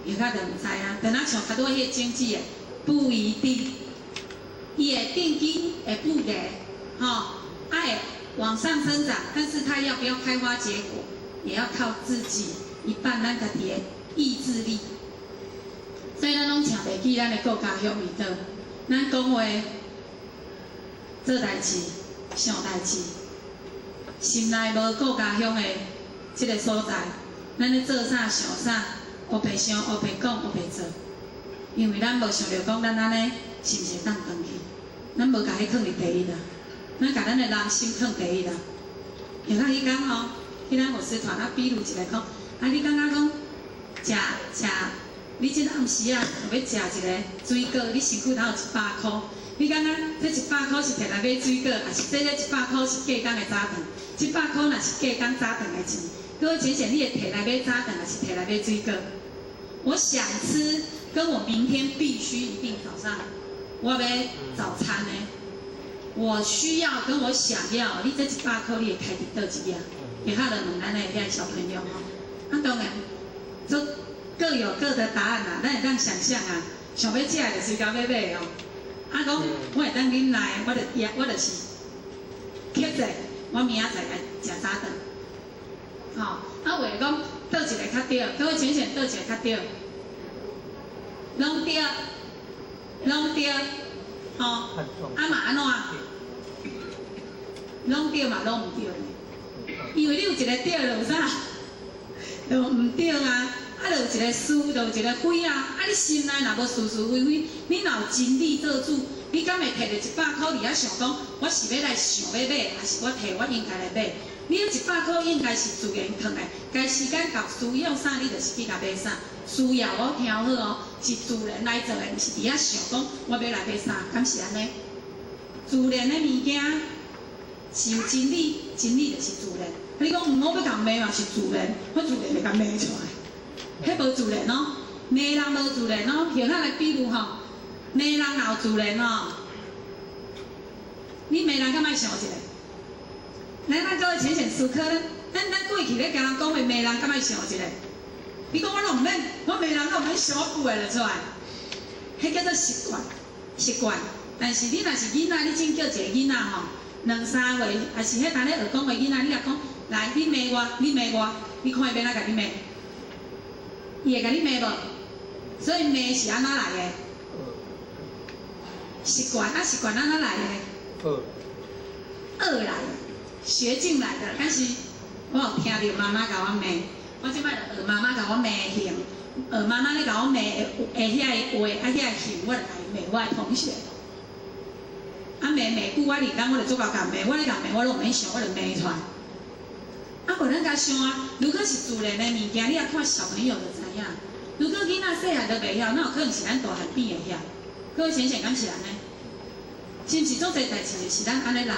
[SPEAKER 1] 下較就毋知啊。等仔像較拄仔彼个種子的，不一定，伊會定根會布芽，吼，啊會往上生長，但是它要不要開花結果，也要靠自己一半咱家己的意志力。所以咱攏請袂起咱的國家鄉味道，咱講話、做代誌、想代誌，心內無顧家鄉的這个所在，咱咧做啥想啥，烏白想、烏白講、烏白做，因為咱無想著講咱按呢是毋是會當轉去，咱無共彼囥佇第一啊，咱共咱的人生囥第一啊。像咱彼工吼，去咱舞獅團啊，比如一个講，啊，你感覺講食食，你這暗時啊，欲食一个水果，你身軀頭有一百箍，你感覺這一百箍是摕來買水果，抑是這個一百箍是隔工的早頓？一百箍若是隔工早頓的錢，各位淺顯，你會摕來買早頓，抑是摕來買水果？我想吃，跟我明天必須一定早上我要早餐呢？我需要跟我想要，你這一百箍你會開佇佗一頁？下下就問咱的遐小朋友吼，啊當然，都各有各的答案啊，咱會當想象啊，想欲食的就隨共欲買哦。啊講我會當忍耐，我就也我就是克制，我明仔載來食早頓。吼，啊有的講佗一個較對，各位淺顯佗一個較對？攏對，攏對，吼，啊嘛按怎？攏對嘛攏毋對呢？因為你有一個對，就有啥？就毋對啊！啊，就有一個是，就有一個非啊！啊，你心內若無是是非非，你若有真理做主，你敢會摕著一百箍佇遐想講，我是欲來想欲買，抑是我摕我應該來買？你彼一百箍應該是自然囥的，該時間到需要啥，你就是去共買啥。需要哦，聽好哦，是自然來做的，毋是佇遐想講我欲來買啥，敢是按呢？自然的物件是有真理，真理就是自然。你講我欲共罵嘛是自然，我自然會共罵出來，彼無自然哦，罵人無自然哦。像咱來比如吼，罵人若有自然哦，你罵人敢愛想一下？來，咱各位淺顯思考咧，咱過去咧共人講話罵人敢愛想一下？你講我攏毋免，我罵人攏毋免想，我句話就出來，彼叫做習慣，習慣。但是你若是囡仔，你真叫一个囡仔吼，兩三歲，抑是彼當咧學講話囡仔，你若講來，你罵我，你罵我，你看伊欲按怎共你罵？伊會共你罵無？所以罵是按怎來的？習慣啊，習慣按怎來的？學來的，學進來的。但是我有聽著媽媽共我罵，我這擺就學媽媽共我罵的型，學媽媽咧共我罵的的遐个話，啊遐个型，我就共伊罵我的同學。啊罵罵久，我離工我就足𠢕共罵，我咧共罵我攏毋免想，我就罵出來。啊，無咱共想啊，如果是自然的物件，你也看小朋友就知影。如果囡仔細漢都袂曉，哪有可能是咱大漢變會曉？各位淺顯敢是按呢？是毋是足濟代誌就是咱按呢來？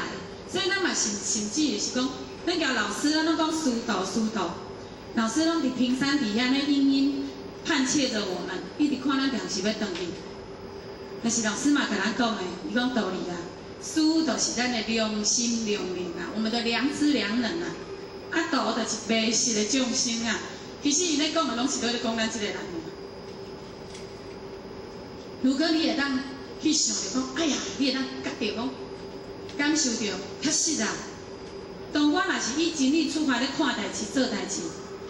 [SPEAKER 1] 所以咱嘛甚至就是講，咱共老師咱攏講師道師道，老師攏佇平山底下咧殷殷盼切著我們，一直看咱定時欲轉去。但是老師嘛共咱講的，伊講道理啊，師就是咱的良心良能啊，我們的良知良能啊。啊，道就是迷失的眾生啊。其實伊咧講的攏是咧講咱這个人。如果你會當去想著講，哎呀，你會當覺著講，感受著，確實啊。當我若是以真理出發咧看代誌、做代誌，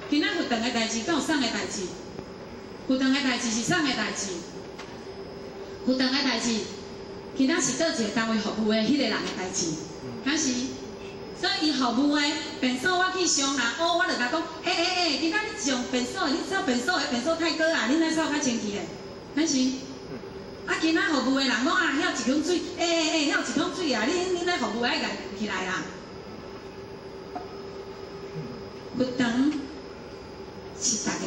[SPEAKER 1] 今仔佛堂的代誌敢有啥的代誌？佛堂的代誌是啥的代誌？佛堂的代誌，今仔是佗一個單位服務的彼個人的代誌，敢是？所以伊服務的便所，我去上下，哦，我就共講，欸欸欸，今仔你上便所，你掃便所的便所太高啊，你哪掃較清氣的？敢是？啊，今仔服務的人講啊，遐有一桶水，欸欸欸，遐有一桶水啊，你恁服務愛共拎起來啊。佛堂是逐家的，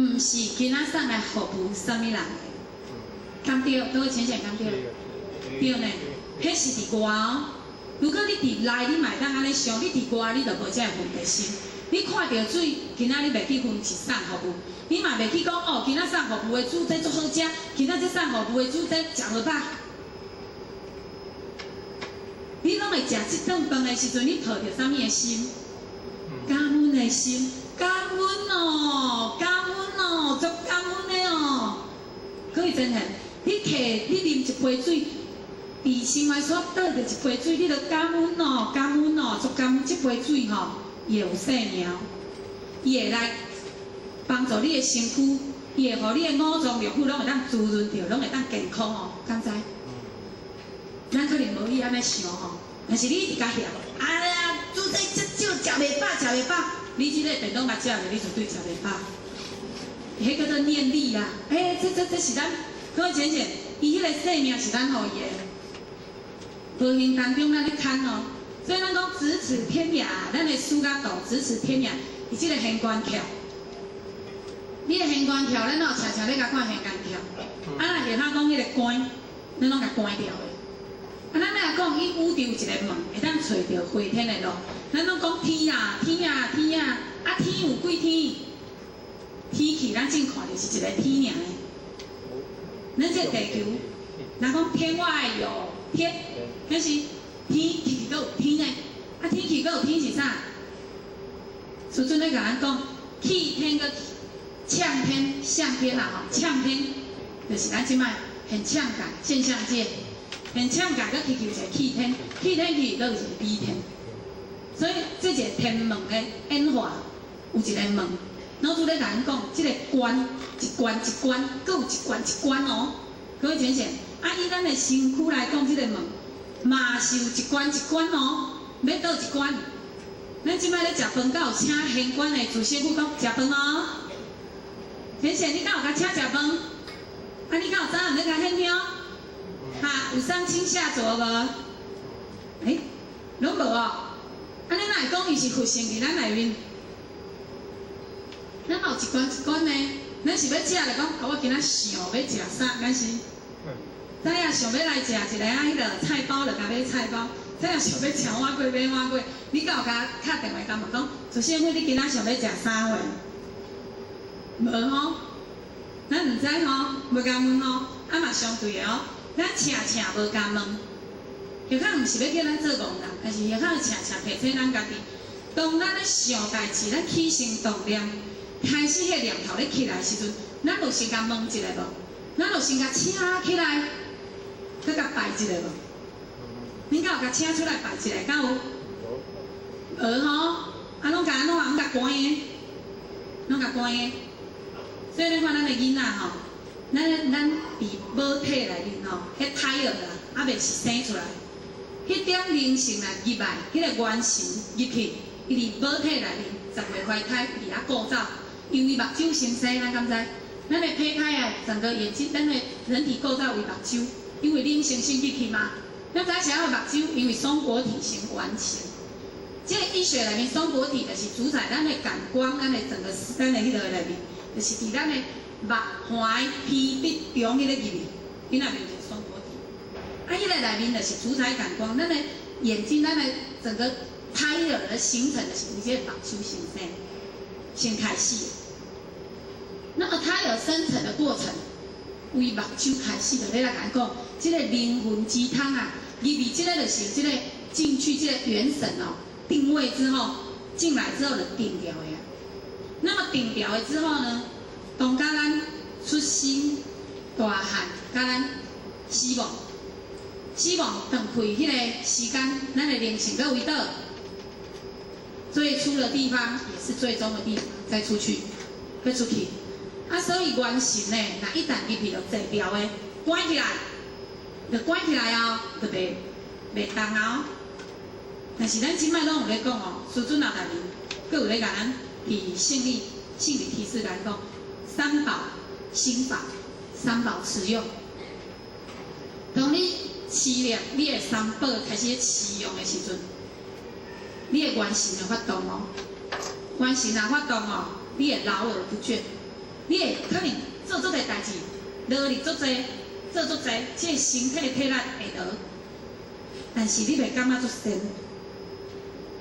[SPEAKER 1] 毋是今仔送來服務啥物人的，敢對？各位淺顯敢對？對呢，彼是佇外哦。如果你佇內，你嘛會當按呢想；你佇外，你就無這个分別心。你看著水，今仔你袂去分是送服務，你嘛袂去講哦，今仔送服務的煮這足好食，今仔這送服務的煮這食無飽。你攏會食這頓飯的時陣，你抱著啥物的心？感恩的心。感恩哦，感恩哦，足感恩的哦。各位真系，你摕你啉一杯水，伫生活所倒著一杯水，你著感恩哦，感恩哦，足感恩這杯水吼，伊會有生命，伊會來幫助你的身軀，伊會予你的五臟六腑攏會當滋潤著，攏會當健康哦，敢知？咱可能無去按呢想吼，但是你一直共嫌，哎呀，煮這遮少，食袂飽，食袂飽。你這个便當共食落，你絕對食袂飽。彼叫做念力啦，欸，這是咱各位淺淺，伊彼个生命是咱予伊的，無形當中咱咧牽哦。所以咱講咫尺天涯，咱的師甲道咫尺天涯，佇這个玄關橋。你的玄關橋，咱若有常常咧共看玄關橋，啊，若下下講彼个關，咱攏共關掉的。啊，咱若講伊宇宙有一个門，會當揣著飛天的路。咱攏講天啊，天啊，天啊，啊天有幾天？天氣咱正看著是一个天爾的。咱這個地球，若講天外有天，彼是天氣閣有天的，啊天氣閣有天是啥？師尊咧共咱講，氣天閣嗆天、向天啦吼，嗆天就是咱這擺現象界、現象界，現象界閣起去有一個氣天，氣天去閣有一個比天，所以這一個天門的演化有一個門。老師咧共咱講，這個關一關一關，閣有一關一關哦。各位淺顯，啊，以咱的身軀來講，這個門嘛是有一關一關哦。欲佗一關？咱這擺咧食飯，敢有請玄關的主師傅講食飯哦？淺顯，你敢有共請食飯？啊，你敢有早暗咧共獻香？哈，有上清下濁無？欸，攏無哦。啊，你哪會講伊是佛性佇咱內面？咱嘛有一關一關呢，咱是欲食就講，啊，我今仔想欲食啥，敢是？知影想欲來食一个啊，彼个菜包就共買菜包；知影想欲食碗粿買碗粿。你敢有共敲電話共問講，祖師傅，你今仔想欲食啥貨？無吼，咱毋知吼，無共問吼，啊嘛相對的哦，咱請請無共問，下較毋是欲叫咱做戇人，但是下較請請提醒咱家己，當咱咧想代誌，咱起心動念，開始彼个念頭咧起來時陣，咱有先共問一下無？咱有先共請起來，閣共拜一下無？恁敢有共請出來拜一下？敢有？無吼，啊，攏共按怎？攏共關的，攏共關的。所以你看咱的囡仔吼，咱佇母體內面吼，彼胎兒啊，猶未是生出來，彼點靈性啊入來，彼个元神入去，伊佇母體內面10月懷胎佇遐顧走，因為目睭先生，咱敢知？咱的胚胎啊，整個眼睛，咱的人體構造為目睭，因為靈性先入去嘛。咱知啥叫目睭？因為松果體先完成。這個醫學內面，松果體就是主宰咱的感官，咱的整個咱的彼个內面，就是佇咱的目、橫、鼻、鼻中彼个入去，彼內面就是松果體。啊，彼个內面就是主宰感官，咱的眼睛，咱的整個胎兒的形成，就是為這個目睭先生，先開始。那麼胎兒生成的過程，為目睭開始，就咧來共咱講，這個靈魂之窗啊，入去這個就是這個進去這個元神哦，定位之後進來之後就定調的啊。那麼定調的之後呢，當佮咱出生、大漢，佮咱死亡、死亡斷開彼個時間，咱的靈性閣為佗？最初的地方也是最終的地方，再出去，閣出去。啊，所以元神呢，若一旦入去就坐牢的，關起來，就關起來哦，就袂動啊哦。但是咱這擺攏有咧講哦，師尊後內面，閣有咧共咱佇聖理提示來講，三寶心法，三寶持用。當你持念你的三寶開始持用的時陣，你的元神會發動哦，元神若發動哦，你會勞而不倦。你會可能做足濟代誌，勞力足濟，做足濟，這個身體的體力會勞，但是你袂感覺足仙。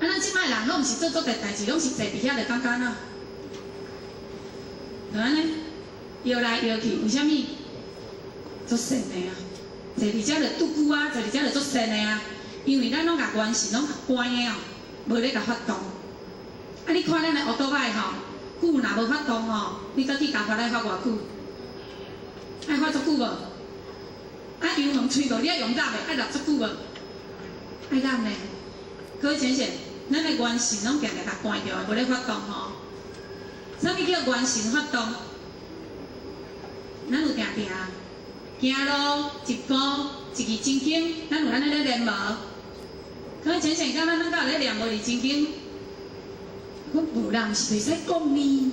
[SPEAKER 1] 啊，咱這擺人攏毋是做足濟代誌，攏是坐佇遐就感覺怎？就按呢，搖來搖去，為啥物？足仙的啊！坐佇遮就拄久啊，坐佇遮就足仙的啊。因為咱攏共元神攏共關的哦，無咧共發動。啊，你看咱的烏托擺吼，久若無發動吼，你閣去共發來發偌久？愛發足久無？啊，油門吹無？你愛用踏的，愛踏足久無？愛踏呢？各位淺顯，咱的元神攏定定共關著的，無咧發動吼。啥物叫元神發動？咱有定定行路一步一字真經，咱有按呢咧練無？各位淺顯，敢咱咱敢有咧念無字真經？講無啦，毋是袂使講呢。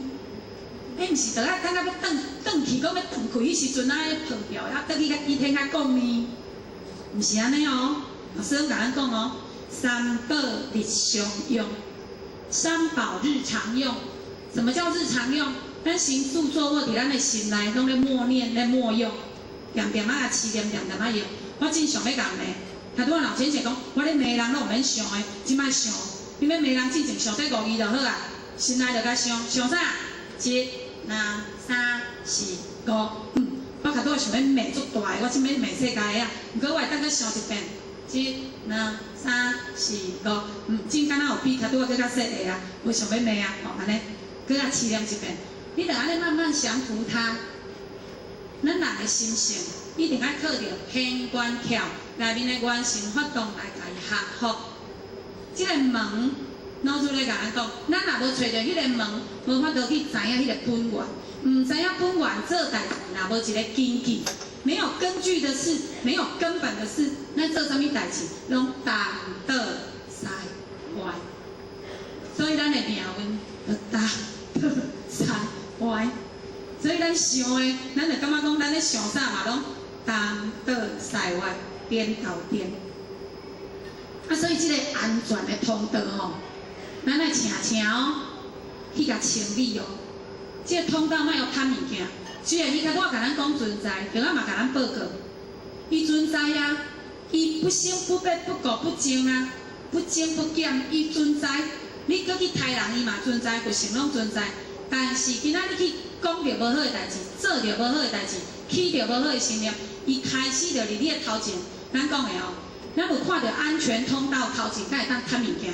[SPEAKER 1] 彼毋是著愛等到欲轉轉去，講欲斷氣彼時陣啊，碰著啊，轉去共醫天較講呢？毋是按呢哦，老師攏共咱講哦，三寶日常用，三寶日常用。什麼叫日常用？咱行住坐臥佇咱的心內，攏咧默念、咧默用，恬恬仔持念，恬恬仔用。我真想欲共罵，頭拄仔老先生講，我咧罵人攏毋免想的，這擺想，你欲罵人進前想這五字就好啊，心內就共想，想啥？一、兩、三、四、五，我較拄仔想欲罵足大的，我這欲罵世界的啊，毋過我會當閣想一遍，一、兩、三、四、五，真敢若有比較拄仔閣較細個啊，無想欲罵啊，吼，按呢，閣較持念一遍，你著按呢慢慢降服他。咱人的心性一定愛靠著天觀竅內面的元神發動來共伊克服。這個門，老師咧共咱講，咱若無揣著彼個門，無法度去知影彼個本源，毋知影本源做代誌，若無一個根據，沒有根據的事，沒有根本的事，咱做啥物代誌，攏東倒西歪。所以咱的命運就東倒西歪。所以咱想的，咱就感覺講，咱咧想啥嘛，攏東倒西歪，顛倒顛。啊，所以這個安全的通道吼，咱愛請請哦，去共清理哦。這個通道莫予貪物件，雖然伊較拄仔共咱講存在，著仔嘛共咱報告，伊存在啊，伊不生不滅不垢不淨啊，不增不減，伊存在。你閣去刣人，伊嘛存在，佛性攏存在。但是今仔你去講著無好的代誌，做著無好的代誌，起著無好的心念，伊開始就佇你的頭前。咱講的哦，咱有看著安全通道頭前，敢會當刣物件？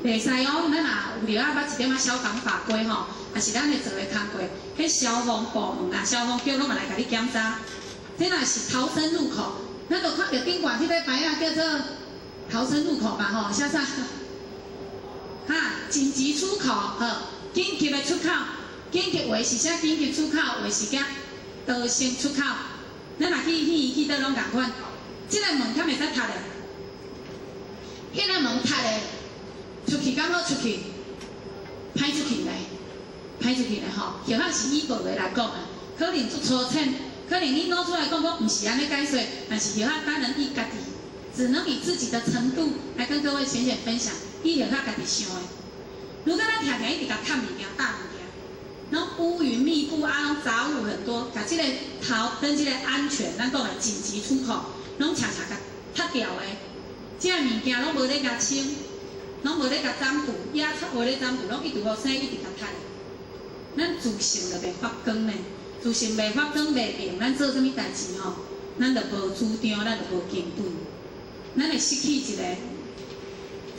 [SPEAKER 1] 袂使哦，咱若有著啊捌一點仔消防法規吼，抑是咱咧做的工課，彼消防部門啊、消防局攏嘛來共你檢查。這若是逃生入口，咱就看著頂懸彼個牌仔叫做逃生入口嘛吼，寫啥？哈，緊急出口，好，緊急的出口，緊急話是寫緊急出口，話是寫逃生出口。咱若去戲院去佗攏仝款，這个門敢會使踢的？彼个門踢的，出去敢好出去？歹出去呢？歹出去呢吼，或者是以報的來講啊，可能足粗淺，可能你攞出來講講，毋是按呢解說，但是或者當然伊家己，只能以自己的程度來跟各位淺顯分享，伊或者家己想的。如果咱定定一直共崁物件、搭物件，攏烏雲密布啊，攏雜物很多，共這个頭跟這个安全，咱講的緊急出口，攏常常共踢掉的，這个物件攏無咧共清，攏無咧共斬除，野草無咧斬除，攏一直予生，一直共踢。咱自性就袂發光呢，自性袂發光袂明，咱做啥物代誌吼，咱就無主張，咱就無根本，咱會失去一个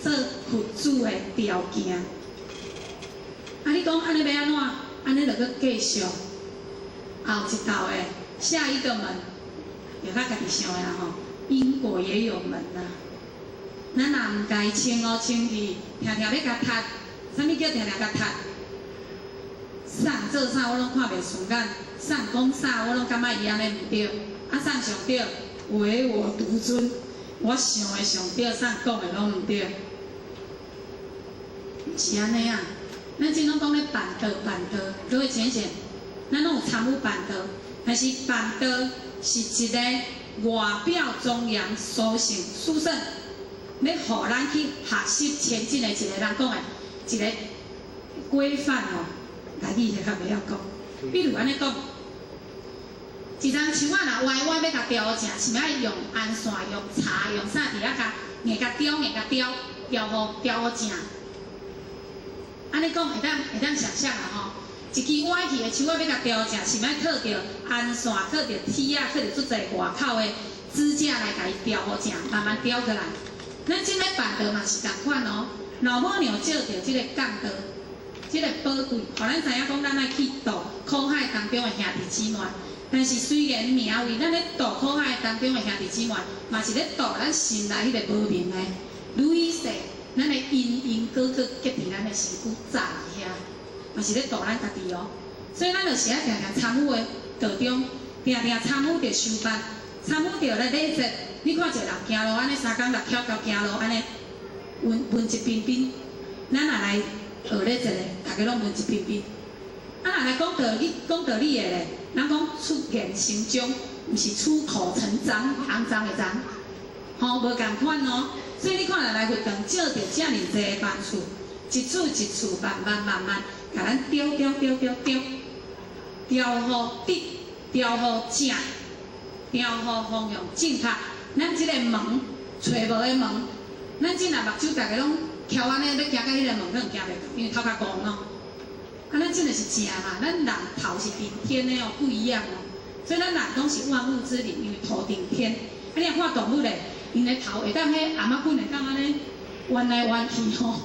[SPEAKER 1] 做佛子的條件。啊，你講按呢欲按怎？按呢就閣繼續後一道的下一個門，就較家己想的啦吼。因果也有門啦。咱若毋共伊清哦清去，定定欲共踢，啥物叫定定共踢？啥做啥我攏看袂順眼，啥講啥我攏感覺伊按呢毋對，啊啥上對，唯我獨尊，我想的上對，啥講的攏毋對，毋是按呢啊。咱這攏講咧辦道辦道，各位淺顯，咱攏有參與辦道，但是辦道是一個外表莊嚴、殊勝、殊勝，欲予咱去學習前進的一個人講的一個規範哦。台語就較袂曉講，比如按呢講，一丛樹仔若歪歪欲共調正，是毋愛用紅線、用柴、用啥佇遐共硬共雕、硬共雕，雕予雕予正。按呢講會當想像啦吼，一支歪去的樹仔欲共調正，是毋愛靠著紅線、靠著鐵仔、靠著足濟外口的支架來共伊調予正，慢慢調過來。咱這咧辦道嘛是仝款哦，老母娘借著這个降道，這个寶貴，予咱知影講，咱愛去度苦海當中的兄弟姊妹。但是雖然名為咱咧度苦海當中的兄弟姊妹，嘛是咧度咱心內彼个無明的累世，咱的因因果果結佇咱的身軀紮佇遐，嘛是咧度咱家己哦。所以咱就是愛定定參與的道中，定定參與著修法，參與著咧禮節。你看一個人行路按呢，三工六巧到行路按呢，文文質彬彬。咱若來學禮節咧，大家攏文質彬彬。啊，若來講道理，講道理的咧，人講出言成章，毋是出口成髒，骯髒的髒，吼，無仝款哦。所以你看，若來佛堂借著遮爾濟的班次，一次一次，慢慢慢慢，共咱調調調調調，調予直，調予正，調予方向正確。咱這個門，揣無的門，咱這若目睭逐个攏翹按呢，欲行到彼个門，可能行袂到，因為頭較戇咯。啊，咱這個是正嘛，咱人頭是頂天的哦，不一樣哦。所以咱人攏是萬物之靈，因為頭頂天。啊，你若看動物咧，𪜶的頭會當彼頷仔棍會當按呢彎來彎去吼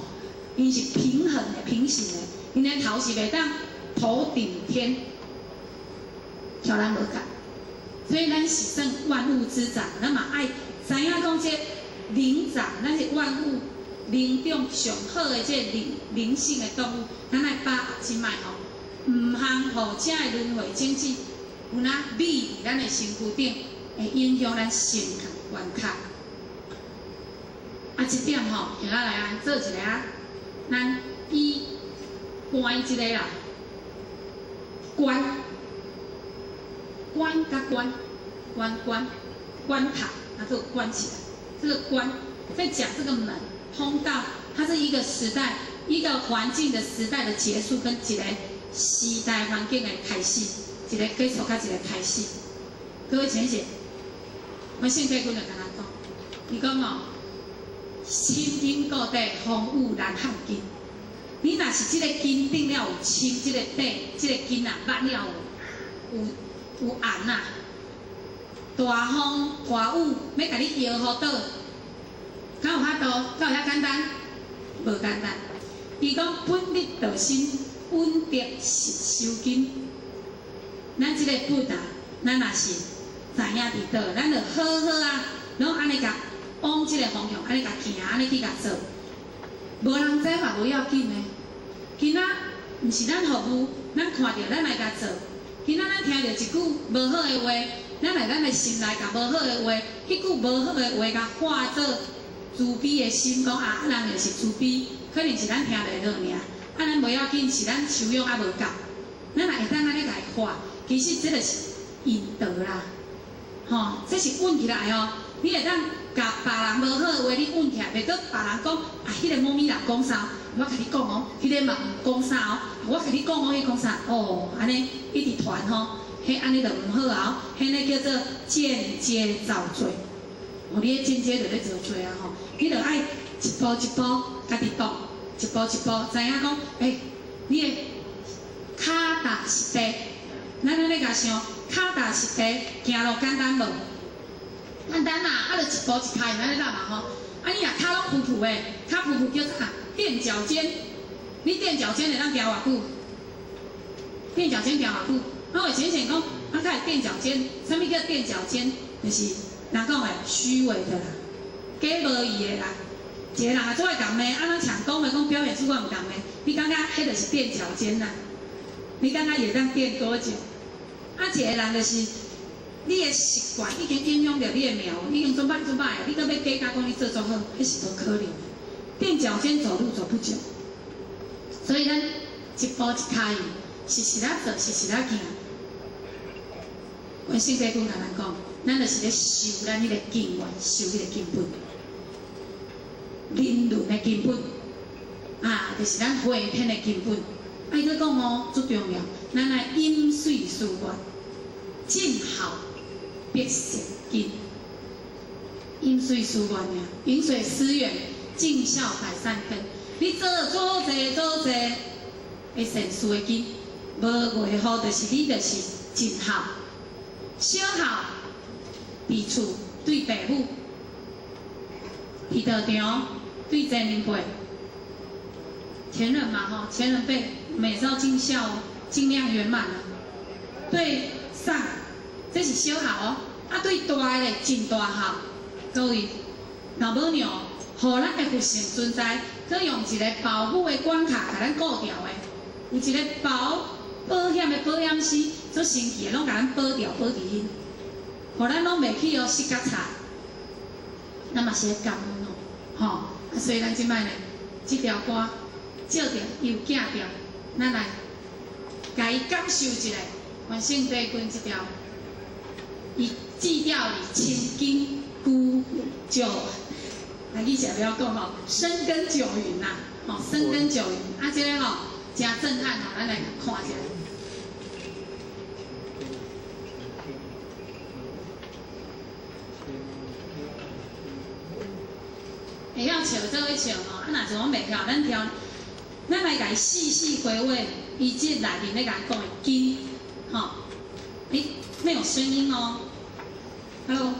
[SPEAKER 1] ，𪜶是平衡的、平行的，𪜶的頭是袂當頭頂天，共咱無仝。所以咱是算萬物之長，咱嘛愛知影講這靈長，咱是萬物靈中上好的這靈靈性的動物，咱愛把握這擺吼，毋通予這个輪迴種子有哪覕佇咱的身軀頂，會影響咱心關卡。啊，這點吼，下來啊，做一个啊，咱以關這个啦，關關佮關，關關關卡，啊，這個關起來，這個關在講這個門通道，它是一個時代、一個環境的時代的結束，跟一個時代環境的開始，一個結束佮一個開始。各位淺顯，我聖帝君就共咱講，伊講哦，深根固底，風雨難撼根。你若是這個根頂了有深，這個底，這個根啊，捌了有有有紅啊，大風大雨欲共你搖予倒，敢有法度？敢有遐簡單？無簡單。伊講本立道心，穩得實修根。咱這個本啊，咱若是知影佇佗，咱就好好啊，攏按呢共往這個方向，按呢共行，按呢去共做。無人知嘛無要緊的。今仔毋是咱服務，咱看著咱來共做。今仔咱聽著一句無好的話，咱來咱的心內共無好的話，彼句無好的話共化做慈悲的心，講啊，人就是慈悲，可能是咱聽袂落爾，啊，咱無要緊，是咱修養猶無夠，咱若會當按呢共伊化，其實這就是引導啦，吼，這是穩起來哦。你會當共別人無好的話，你穩起來，袂閣別人講啊，彼個某咪人講啥，我共你講哦，彼個嘛毋講啥哦，我共你講哦，彼講啥哦，按呢一直傳吼，彼按呢就毋好啊，彼个叫做間接造罪。哦，你彼間接就咧造罪啊吼，你著愛一步一步家己度，一步一步知影講，欸，你的跤踏實地，咱按呢共想，跤踏實地行路簡單無？簡單啦，啊，就一步一跤按呢啦嘛吼。啊，你若跤攏浮浮的，跤浮浮叫啥？踮腳尖。你踮腳尖會當行偌久？踮腳尖行偌久？啊，我淺顯講，啊，較會踮腳尖，啥物叫踮腳尖？就是人講的虛偽的啦，假無義的啦。一個人啊，做愛共罵，啊，咱像講話講表現出我毋共罵，你感覺彼就是踮腳尖啦？你感覺伊會當踮多久？啊，一個人就是你的習慣已經影響著你的命運，已經做歹做歹，你閣欲計較講你做足好，彼是無可能。踮腳尖走路走不久，所以咱一步一跤印，實實仔做，實實仔行。阮聖帝君共咱講，咱就是咧修咱彼個根源，修彼個根本，人倫的根本，啊，就是咱回天的根本。啊，伊閣講哦，足重要，咱愛飲水思源，盡孝必善根。飲水思源爾，飲水思源，盡孝百善根。你做做濟做濟的善事的根，無外乎就是你就是盡孝，小孝佇厝對父母，佇道場對前輩，前人嘛吼，前人辈，我们也是要尽孝哦，尽量圆满啊。對上，這是小孝哦，啊對大的咧，盡大孝。各位老母娘，予咱的佛性存在，閣用一個保護的關卡共咱顧牢的，有一個保險的保險絲，足神奇的，攏共咱保牢保佇因，予咱攏袂去予失甲差。咱嘛是咧感恩哦，吼！啊，所以咱這擺呢，這條歌照著又寄著，咱來共伊感受一下，關聖帝君這條，伊志調是深耕久久，來以前不要講吼，深耕久耘呐，吼，深耕久耘，啊，這个吼誠震撼吼，咱來看一下。會曉笑做伙笑吼，啊，若是講袂曉，咱調，咱來共伊細細回味，伊這內面咧共咱講的經，吼，欸，沒有聲音哦，Hello。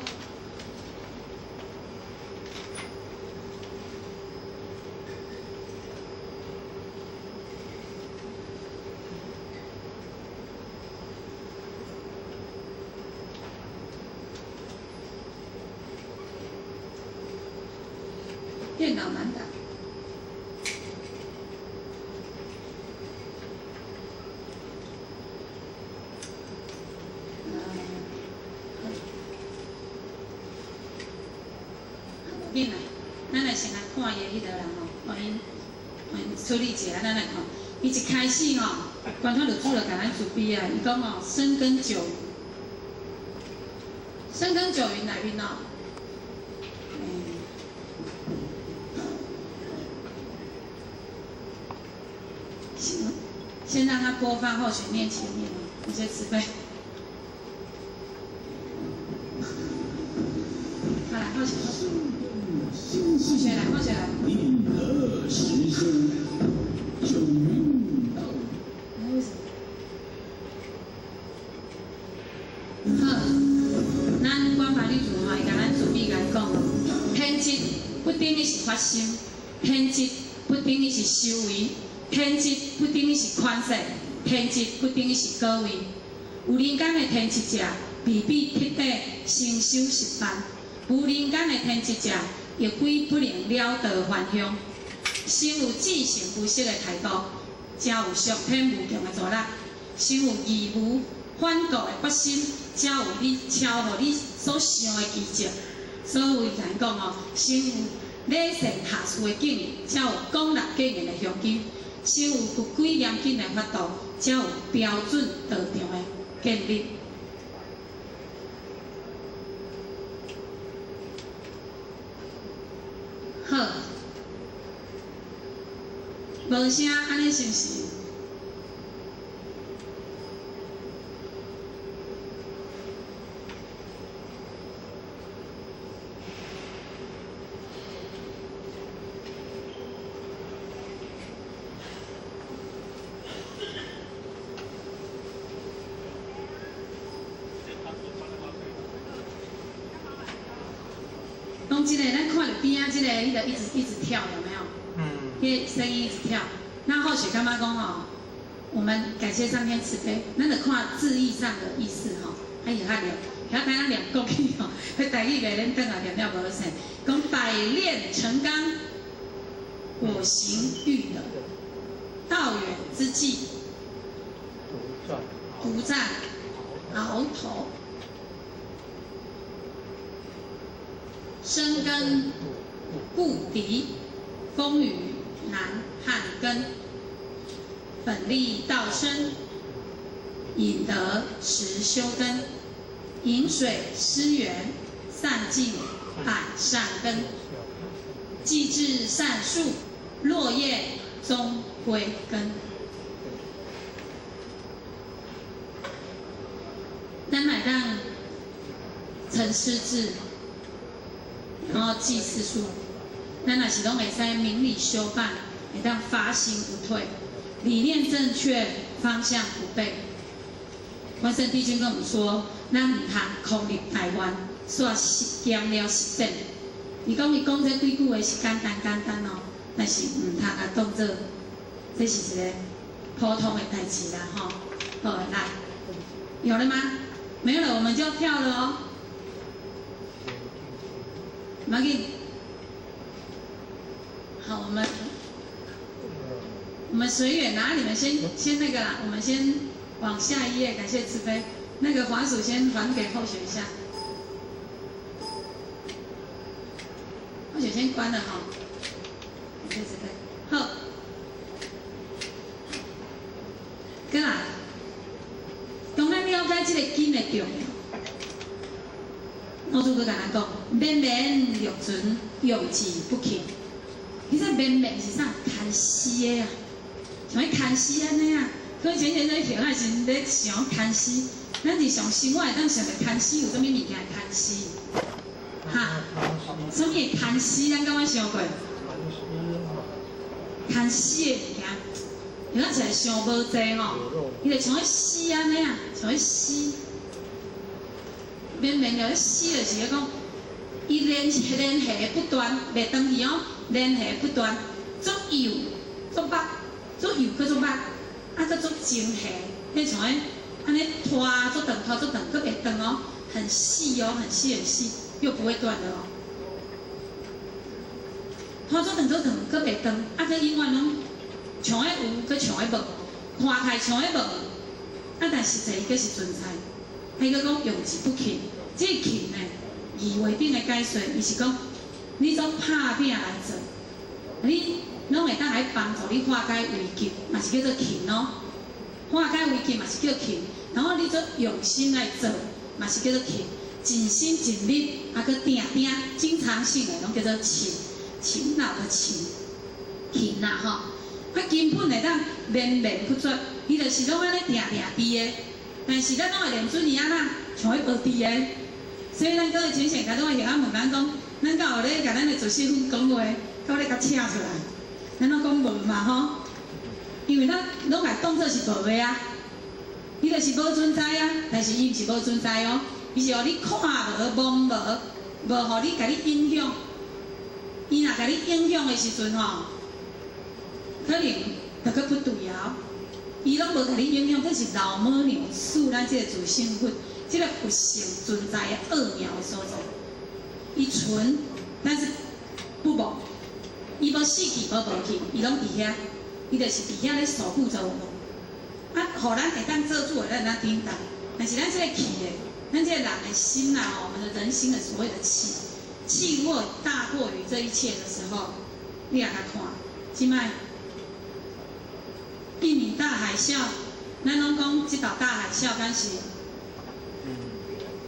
[SPEAKER 1] 電腦難打。無緊啦，咱來先來看伊的彼个人吼，互𪜶處理一下，咱來看。伊一開始吼，關頭就主就共咱慈悲啊，伊講吼，深耕久耘，深耕久耘內面哦。先讓它播放，後續念前面哦，有些慈悲。好來，後續，後續來，後續來。
[SPEAKER 3] 寧可實修，久耘道。
[SPEAKER 1] 為什麼？好，咱關懷女主吼，伊共咱慈悲共講哦，天職不等於是發心，天職不等於是修為。天職不等於是寬恕，天職不等於是果位。有人間的天職者，未必徹底成修十萬；無人間的天職者，亦鬼不能了道還鄉。先有至誠無息的態度，才有上天無窮的助力；先有義無反顧的決心，才有你超乎你所想的奇蹟。所以咱講哦，先有禮善下士的敬意，才有廣納格言的胸襟。先有佛規嚴謹的法度，才有標準道場的建立。好，無聲，按呢是毋是？這個咱看著邊仔這個，彼個一直一直跳，有沒有？嗯。彼個聲音一直跳。那後續感覺講吼，我們感謝上天慈悲，咱就看字義上的意思吼，啊會曉念，曉等咱念國語吼，彼台語袂免轉來念了無好勢。講百煉成鋼，我行欲得，道遠之際，獨占鰲頭。深根固柢，風雨難撼根。本立道深，引得實修根。飲水思源，散盡百善根。既至善樹，落葉終歸根。咱來當陳師智。然後記四書，咱若是攏會使明理修辦，會當發心不退，理念正確，方向不悖。關聖帝君跟我們說，咱毋通空立台灣，煞實驗了實踐。伊講伊講這幾句話是簡單簡單哦，但是毋通共當做這是一個普通的代誌啦，吼。好，來，有了嗎？沒有了，我們就跳了哦。馬緊。好，我們隨緣啊，你們先那個啦，我們先往下一頁，感謝慈悲。那個滑鼠先還給後學一下，後學先關了哈，感謝慈悲。好，過來，當咱了解這個經的重要，老師閣共咱講，綿綿六存，用之不竭。其實綿綿是啥？牽絲的啊，像彼牽絲按呢啊。可以前前咧學的時陣咧想牽絲，咱日常生活會當想著牽絲有啥物物件會牽絲？哈？啥物會牽絲？咱敢捌想過？牽絲的物件，用起來傷無濟吼，伊就像彼絲按呢啊，像彼絲，綿綿了彼絲就是咧講，伊連繫不斷，袂斷去哦。連繫不斷，足幼、足薄、足幼閣足薄，啊閣足精細，彼像彼按呢拖足長、拖足長，閣袂斷哦，很細哦，很細很細，又不會斷的哦。拖足長足長，閣袂斷，啊閣永遠攏像咧有，閣像咧無，看起來像咧無，啊但實際伊閣是存在。伊閣講用之不勤，這個勤呢，字彙頂的解說，伊是講。你總拍拼來做，你攏會當來幫助你化解危機，嘛是叫做勤哦。化解危機嘛是叫勤，然後你做用心來做，嘛是叫做勤，盡心盡力，啊，閣定定，經常性的攏叫做勤，勤勞的勤，勤啦吼。啊，根本會當綿綿不絕，伊就是攏按呢定定佇的，但是咱攏會認準伊按怎，像彼無佇的，所以咱各位淺顯，共總會曉仔問咱講。咱敢有咧共咱的助手講話，敢有咧共請出來？咱攏講無嘛吼，因為咱攏會當做是無的啊，伊就是無存在啊，但是伊毋是無存在哦，伊是予你看無、摸無，無予你共你影響。伊若共你影響的時陣吼，可能就閣不對啊。伊攏無共你影響，這是老母娘賜咱這個自性佛，這個佛性存在的奧妙的所在。伊存，但是不無，伊無死去，無無去，伊攏佇遐，伊就是佇遐咧守護著我們。啊，予咱會當做主的，咱會當頂當。但是咱這個氣的，咱這個人的心啊，吼，我們的人心的所謂的氣，氣若大過於這一切的時候，你也來看，這擺印尼大海嘯，咱攏講這道大海嘯，敢是？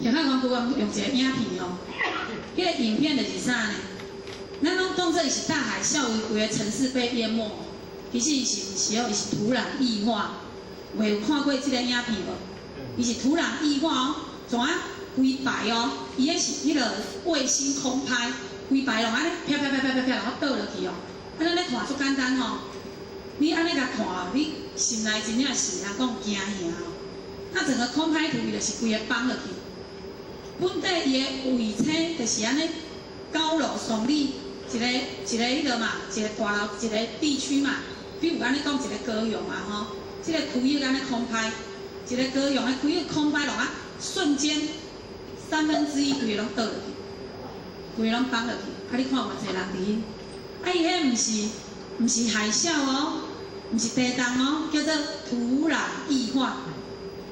[SPEAKER 1] 葉漢講，講用一個影片哦。彼個影片就是啥呢？咱攏當做伊是大海嘯，規個城市被淹沒。其實伊是毋是哦？伊是土壤液化。有有看過這個影片無？伊是土壤液化哦，怎啊規排哦？伊彼是彼個衛星空拍，規排攏按呢啪啪啪啪啪啪，然後倒落去哦。啊，咱咧看足簡單吼，你按呢共看，你心內真正是人講驚嚇哦。啊，整個空拍圖伊就是規個放落去。本底伊的位置就是按呢，高樓聳立，一個一個彼個嘛，一個大樓，一個地區嘛。比如按呢講一個高雄啊吼，這個區域按呢空拍，一個高雄的區域空拍落啊，瞬間1/3規個攏倒落去，規個攏放落去。啊，你看偌濟人佇彼，啊，伊彼毋是海嘯哦，毋是地動哦，叫做土壤液化。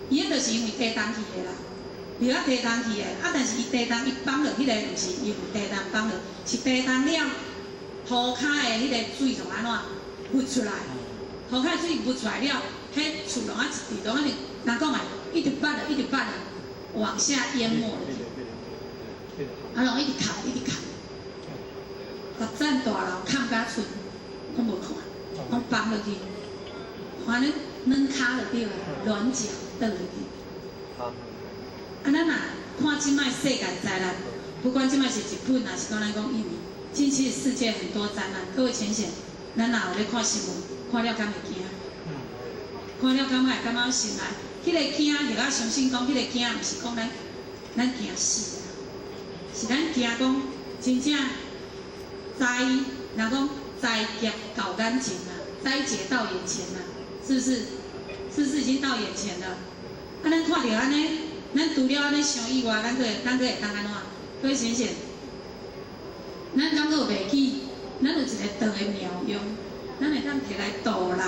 [SPEAKER 1] 伊彼就是因為地動去的啦。入啊地動去的，啊，但是伊地動伊放落彼個，毋是因為地動放落，是地動了，塗跤的彼個水從按怎噴出來，塗跤水噴出來了，彼厝攏啊一直攏按呢，人講的，一直捌落，一直捌落，往下淹沒落去，啊，攏一直崁，一直崁，10層大樓崁甲賰，攏無看，攏放落去，反正軟跤就對了，軟腳倒落去。啊，咱若看這擺世界災難，不管這擺是日本，還是講咱講印尼，近期世界很多災難。各位淺顯，咱若有咧看新聞，看了敢會驚？看了感覺會感覺心內，彼個驚，或者相信講，彼個驚，毋是講咱驚死啊，是咱驚講真正災，人講災劫到眼前啊，災劫到眼前啦，是不是？是不是已經到眼前了？啊，咱看著按呢，咱除了按呢想以外，咱閣會當按怎？各位淺顯，咱敢閣有袂記？咱有一個道的妙用，咱會當提來度人，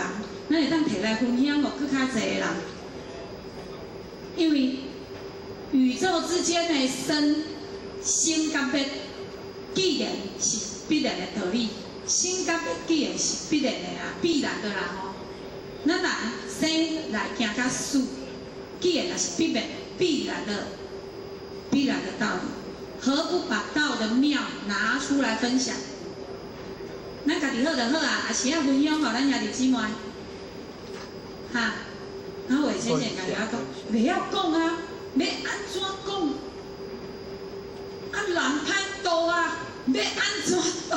[SPEAKER 1] 咱會當提來分享予閣較濟的人。因為宇宙之間的生生佮滅，既然是必然的道理，生佮滅既然是必然的啊，必然的啦吼。咱人生來行到死，既然也是必然的道理，何不把道的妙拿出來分享？咱家己好就好啊，也是愛分享予咱兄弟姊妹，哈。啊，話淺顯家己愛講，袂曉講啊，欲按怎講？啊，人歹度啊，欲按怎度？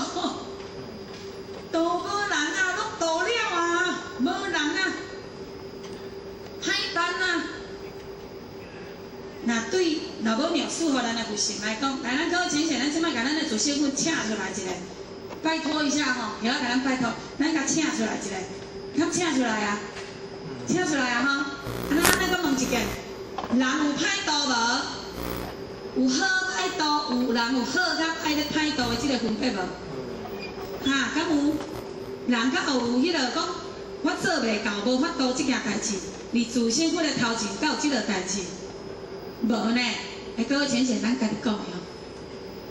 [SPEAKER 1] 度無人啊，攏度了啊，無人啊，歹辦啊。若對老母廟賜予咱的佛性來講，來，咱各位淺顯，咱這擺共咱的主師傅請出來一下，拜託一下吼，曉共咱拜託，咱共請出來一下，敢請出來啊？請出來啊吼！啊，咱按呢閣問一件，人有歹度無？有好歹度，有人有好佮歹咧歹度的這個分別無？哈，敢有？人敢有彼個講，我做袂到，無法度這件代誌，佇自性佛的頭前，敢有這個代誌？無呢？欸，各位淺顯，咱家己講的哦，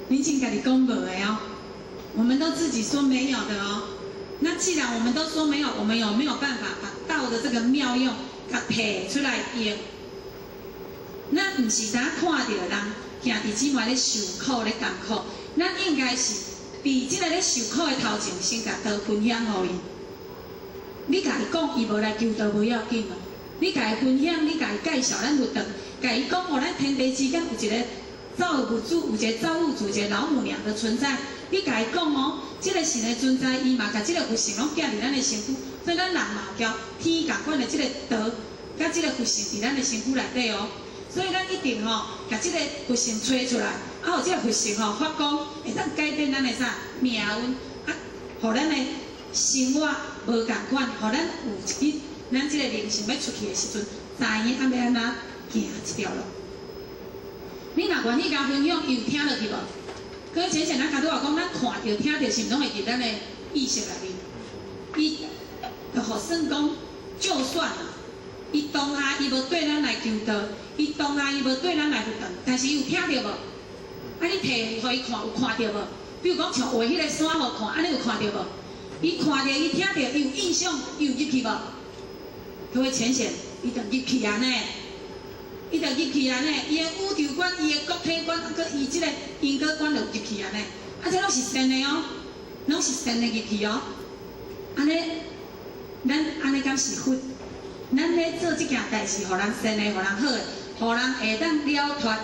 [SPEAKER 1] 恁先家己講無的哦，我們都自己說沒有的哦。那既然我們都說沒有，我們有沒有辦法把道的這個妙用，共提出來用？咱毋是單看著人兄弟姊妹咧受苦咧艱苦，咱應該是佇這個咧受苦的頭前，先共道分享予伊。你共伊講，伊無來求道無要緊哦。你共伊分享，你共伊介紹咱佛堂，共伊講哦，咱天地之間有一個造物主，有一個造物主，一個老母娘的存在。你共伊講哦，這個神的存在，伊嘛共這個佛性攏寄佇咱的身軀，所以咱人嘛有交天仝款的這個道，佮這個佛性佇咱的身軀內底哦。所以咱一定吼，共這個佛性揣出來，啊，予這個佛性吼發光，會當改變咱的啥命運，啊，予咱的生活無仝款，予咱有一日，咱這個靈性欲出去的時陣，知影啊欲按怎行這條路。你若願意共分享，伊有聽落去無？閣淺顯咱較拄仔講，咱看著聽著，是毋攏會佇咱的意識內面？伊就予算講，就算啊，伊當下伊無對咱來求道，伊當下伊無對咱來佛堂，但是伊有聽著無？啊，你提予伊看，有看著無？比如講像畫彼個山予看，按呢有看著無？伊看著，伊聽著，伊有印象，伊有入去無？各位淺顯，伊就入去啊呢，伊就入去啊呢，伊的宇宙觀、伊的國體觀，啊，閣伊這個因果觀就入去啊呢。啊，這攏是善的哦，攏是善的入去哦。按呢，咱按呢敢是佛？咱咧做這件代誌，予人善的，予人好的，予人會當了脫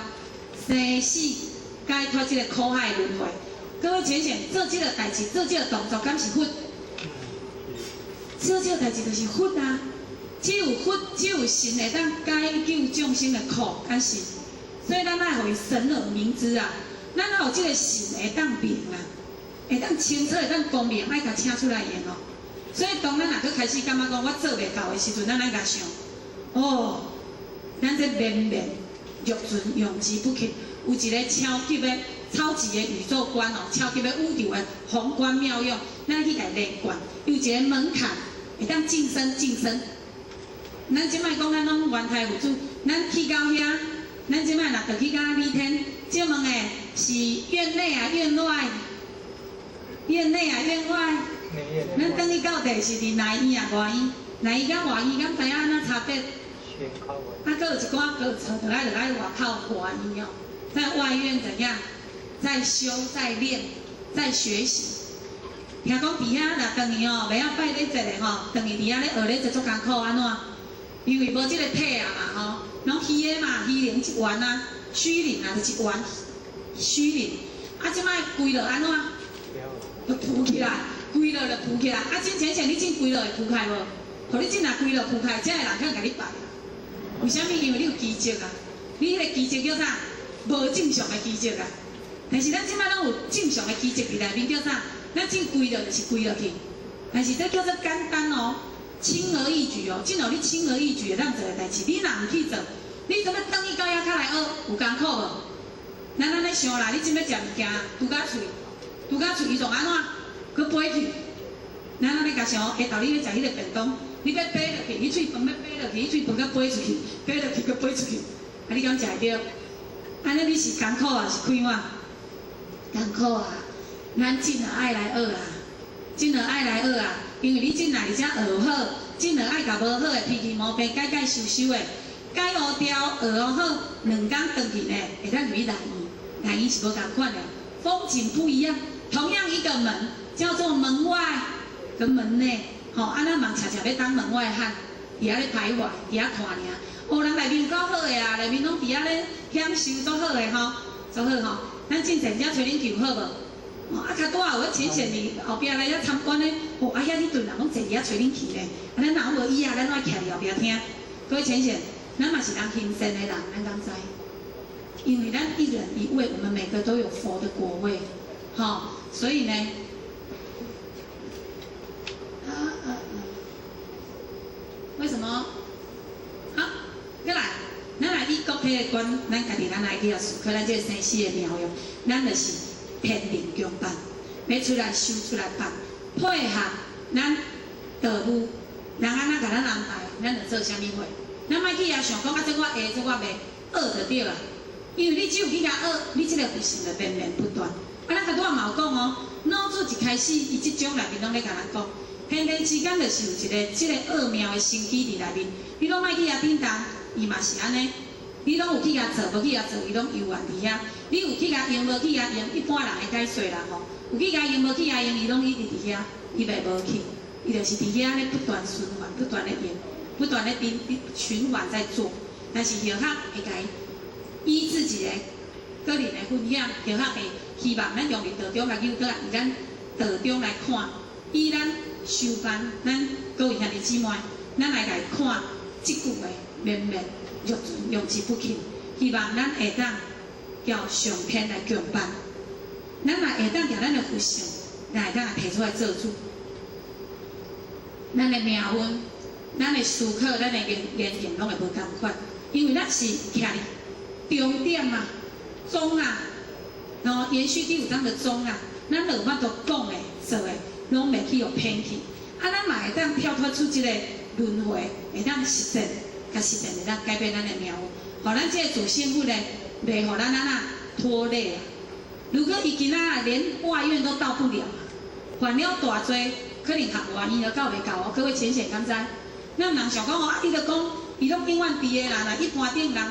[SPEAKER 1] 生死，解脫這個苦海輪迴。各位淺顯，做這個代誌，做這個動作，敢是佛？做這個代誌就是佛啊！只有佛，只有神會當解救眾生的苦，敢是？所以咱愛予伊神而明之啊！咱愛予這個神會當明啊，會當清楚，會當光明，愛共請出來用哦。所以當咱若閣開始感覺講我做袂到的時陣，咱愛共想，哦，咱這綿綿欲盡用之不竭，有一個超級的、超級的宇宙觀哦，超級的宇宙的宏觀妙用，咱去共連貫，有一個門檻，會當晉升晉升。咱這擺講咱攏元胎佛祖，咱去到遐，咱這擺若轉去到李天，借問的是院內啊，院外？院內啊，院外？咱轉去到底是佇內院啊，外院？內院佮外院，敢知影按怎差別？啊，閣有一寡閣錯，就愛外口外院哦，在外院怎樣？在修，在練，在學習。聽講佇遐若轉去哦，袂曉拜禮節的吼，轉去佇遐咧學禮節足艱苦，按怎？因為無這個體啊嘛吼，攏虛的嘛，虛靈一元啊，虛靈啊，就是一元虛靈。啊，這擺歸落按怎？就浮起來，歸落就浮起來。啊，真淺顯，你真歸落會浮開無？予你真若歸落浮開，遮的人可能共你拜啊。為啥物？因為你有奇蹟啊！你彼個奇蹟叫啥？無正常的奇蹟啊！但是咱這擺攏有正常的奇蹟佇內面，叫啥？咱真歸落就是歸落去。但是這叫做簡單哦，輕而易舉哦，這予你輕而易舉會當做的代誌，你若毋去做，你怎欲轉去到遐較來學有艱苦無？咱按呢想啦，你這欲食物件，拄甲喙，拄甲喙，伊就按怎？閣飛去。咱按呢共想，下晝你欲食彼个便當，你欲掰落去，彼喙飯欲掰落去，彼喙飯閣飛出去，掰落去閣飛出去，啊，你敢食會著？按呢你是艱苦抑是快活？艱苦啊！咱真著愛來學啊，真著愛來學啊！因為你進來佇遮學好，真著愛共無好的脾氣毛病改改修修的，改烏掉學好，兩工轉去呢，會當入去內院，內院是無仝款的，風景不一樣。同樣一個門，叫做門外跟門內，吼，啊，咱嘛常常欲當門外漢，佇遐咧徘徊，佇遐看爾。哦，人內面夠好的啊，內面攏佇遐咧享受足好的吼，足好吼。咱進前遮吹冷氣有好無？哦，啊，較拄仔有咧淺顯佇後壁來遐參觀咧，哦，啊，遐一陣人攏坐佇遐吹冷氣咧，啊，咱若無椅仔，咱攏愛徛佇後壁聽。各位淺顯，咱嘛是人行善的人，咱敢知？因為咱一人一位，我們每個都有佛的果位，吼，所以呢，啊啊啊，為什麼？好，閣來，咱來以國體的觀，咱家己咱來去思考，咱這個生死的妙用，咱就是天人共辦，欲出來修出來辦，配合咱道務，人按怎共咱安排，咱就做啥物貨。咱莫去遐想講啊，這我會，這我袂，學就對啦。因為你只有去共學，你這个佛性就綿綿不斷。啊，咱頭拄仔嘛有講哦，老子一開始，伊這章內面攏咧共咱講，天地之間就是有一个這个奧妙的生機佇內面。你攏莫去遐叮當，伊嘛是按呢。你攏有去共做，無去共做，伊攏猶原佇遐。你有去共用，無去共用，一般人的解說啦吼，有去共用，無去共用，伊攏一直佇遐，伊袂無去，伊就是佇遐咧不斷循環，不斷咧用，不斷咧循環在做。但是後學會共伊以自己的個人的分享，後學會希望咱用佇道中來誘導，以咱道中來看，以咱修辦，咱各位兄弟姊妹，咱來共看這句話，綿綿若存用之不竭，希望咱會當叫上天來共辦，咱若會當共咱的佛性，咱會當提出來做主，咱的命運，咱的思考，咱的言言行攏會無仝款，因為咱是徛佇終點啊，終啊，喏，延續第五章的終啊，咱就有法度講的、做的，攏袂去予偏去。啊，咱嘛會當跳脫出這個輪迴，會當實踐，共實踐會當改變咱的命運，予咱這個自性佛呢，袂予咱按怎拖累啊。如果伊今仔連外院都到不了，犯了大罪，可能學外院都到袂到哦。各位淺顯敢知？咱人想講哦，啊，你著講，伊攏永遠佇的啦，若一般頂人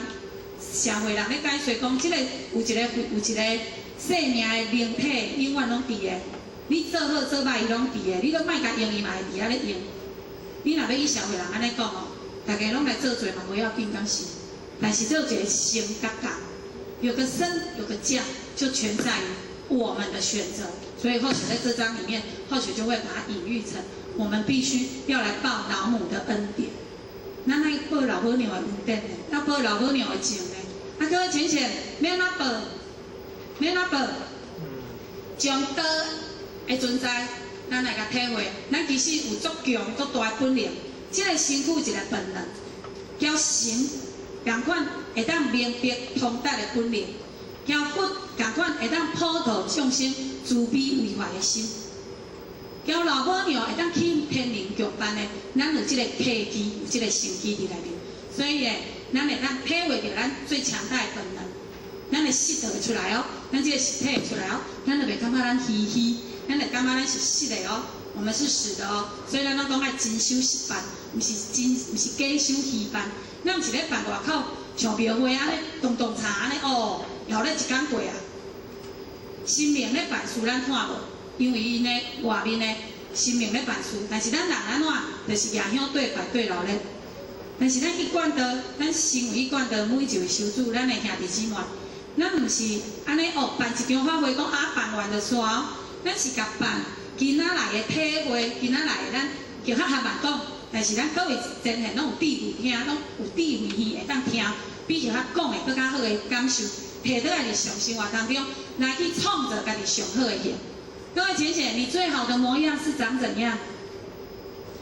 [SPEAKER 1] 社會人咧解說講，這个有一個有一个生命的靈體，永遠攏佇的。你做好做歹，伊攏佇的。你攏莫共用，伊嘛會佇遐咧用。你若欲以社會人按呢講哦，逐家攏來做罪嘛，無要緊，敢是？但是這有一個升佮降，有個升，有個降，就全在於我們的選擇。所以或許在這章裡面，或許就會把它隱喻成我們必須要來報老母的恩典。咱愛報老母娘的恩典呢，要報老母娘的情呢。啊，各位淺顯，欲按怎報？欲按怎報？將道的存在，咱來共體會。咱其實有足強、足大的本領。這个身軀一個本能，交神仝款會當明白通達的本領，交佛仝款會當普度眾生慈悲為懷的心，交老母娘會當去天人共辦的，咱有這个契機，有這个生機佇內面，所以呢，咱會當體會著咱最強大的本能，咱的實就會出來哦，咱這个實體會出來哦，咱就袂感覺咱虛虛，咱就感覺咱是實的哦，我們是實的哦，所以咱攏講愛真修實辦，毋是真，毋是假修虛辦。咱毋是咧辦外口像廟會按呢，咚咚鏘按呢哦，搖咧一工過啊。神明咧辦事咱看無，因為𪜶的外面的神明咧辦事，但是咱人按怎，就是舉香對拜對鬧熱。但是咱一貫道，咱身為一貫道每一位修主，咱的兄弟姊妹，咱毋是按呢哦，辦一場法會講啊辦完就煞哦，咱是共辦今仔來的體會，今仔來的咱就較含慢講，但是咱各位前賢攏有智慧聽，攏有智慧耳會當聽，比較講的閣較好的感受，提倒來日常生活當中來去創造家己上好的形。各位淺顯，你最好的模樣是長怎樣？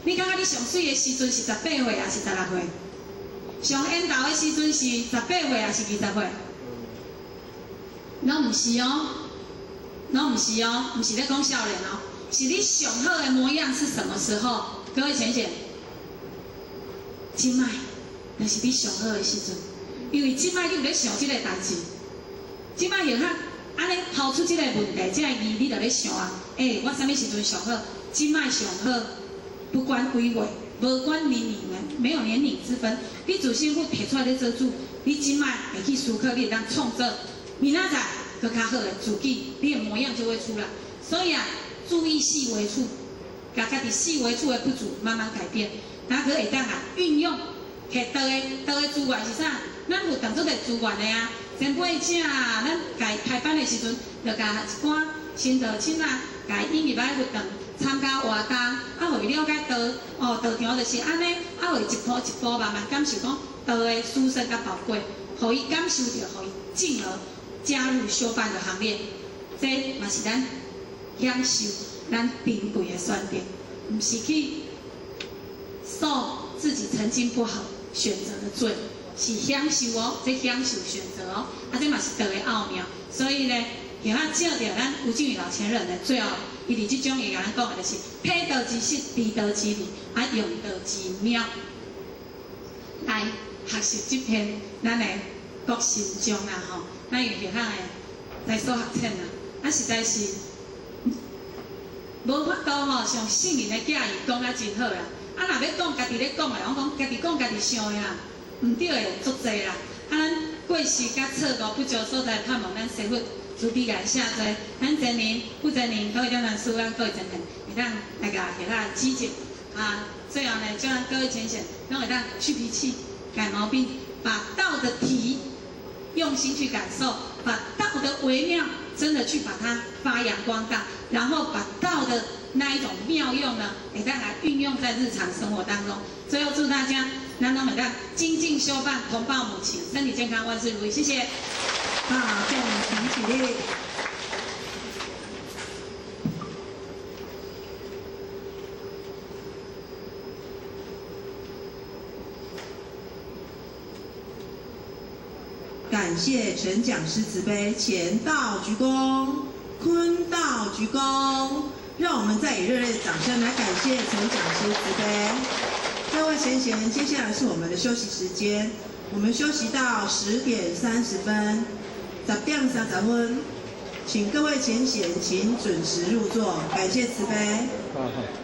[SPEAKER 1] 你感覺你上媠的時陣是18歲，抑是16歲？上緣投的時陣是十八歲，抑是20歲？攏毋是哦，攏毋是哦，毋是咧講少年哦，是你上好的模樣是什麼時候？各位淺顯，這擺，就是你上好的時陣，因為這擺你有咧想這個代誌，這擺用較按呢拋出這個問題，這個字你就咧想啊，欸，我啥物時陣上好？這擺上好，不管幾歲，無管年齡的，沒有年齡之分。你自身佛提出來咧做主，你這擺會去思考，你會當創造明仔載閣較好的自己，你的模樣就會出來。所以啊，注意細微處，共家己細微處的不足慢慢改變，然後閣會當啊運用摕道的道的資源是啥？咱有當做個資源的啊。前輩請啊，咱共開班的時陣，就共一寡新道親啊，共引入來佛堂參加活動，啊，予伊了解道，哦，道場就是按呢，啊，予伊一步一步慢慢感受講道的殊勝佮寶貴，予伊感受著，予伊進而加入修辦的行列。這嘛是咱享受咱珍貴的選擇，毋是去受自己曾經不好選擇的罪。是享受哦，這享受選擇哦，啊，這嘛是道的奧妙。所以呢，會曉照著咱吳靜宇老前人的最後，伊佇這種會共咱講的就是體道之實，知道之理，啊，用道之妙，來學習這篇咱的國心章啊吼，咱有會曉的來所學淺啊，啊，實在是無法度吼，像聖人的教義講啊真好啦。啊，若欲講家己咧講的，我講家己講家己想的啦。毋對的足濟啦，啊，咱過失佮錯誤不足所在，盼望咱師父慈悲共赦罪。咱前年、負責人各位兩難師，咱各位前賢，會當來共協來指正。啊，最後呢，祝咱各位前賢攏會當去脾氣、改毛病，把道的體用心去感受，把道的微妙真的去把它發揚光大，然後把道的那一種妙用呢，會當來運用在日常生活當中。最後祝大家。咱攏會當精進修辦，同報母親，身體健康，萬事如意，謝謝。
[SPEAKER 4] 大眾請起立。感謝陳講師慈悲，乾道鞠躬，坤道鞠躬，讓我們再以熱烈的掌聲來感謝陳講師慈悲。各位賢賢，接下來是我們的休息時間，我們休息到10點30分，10點30分，請各位賢賢請準時入座，感謝慈悲。
[SPEAKER 2] 好好。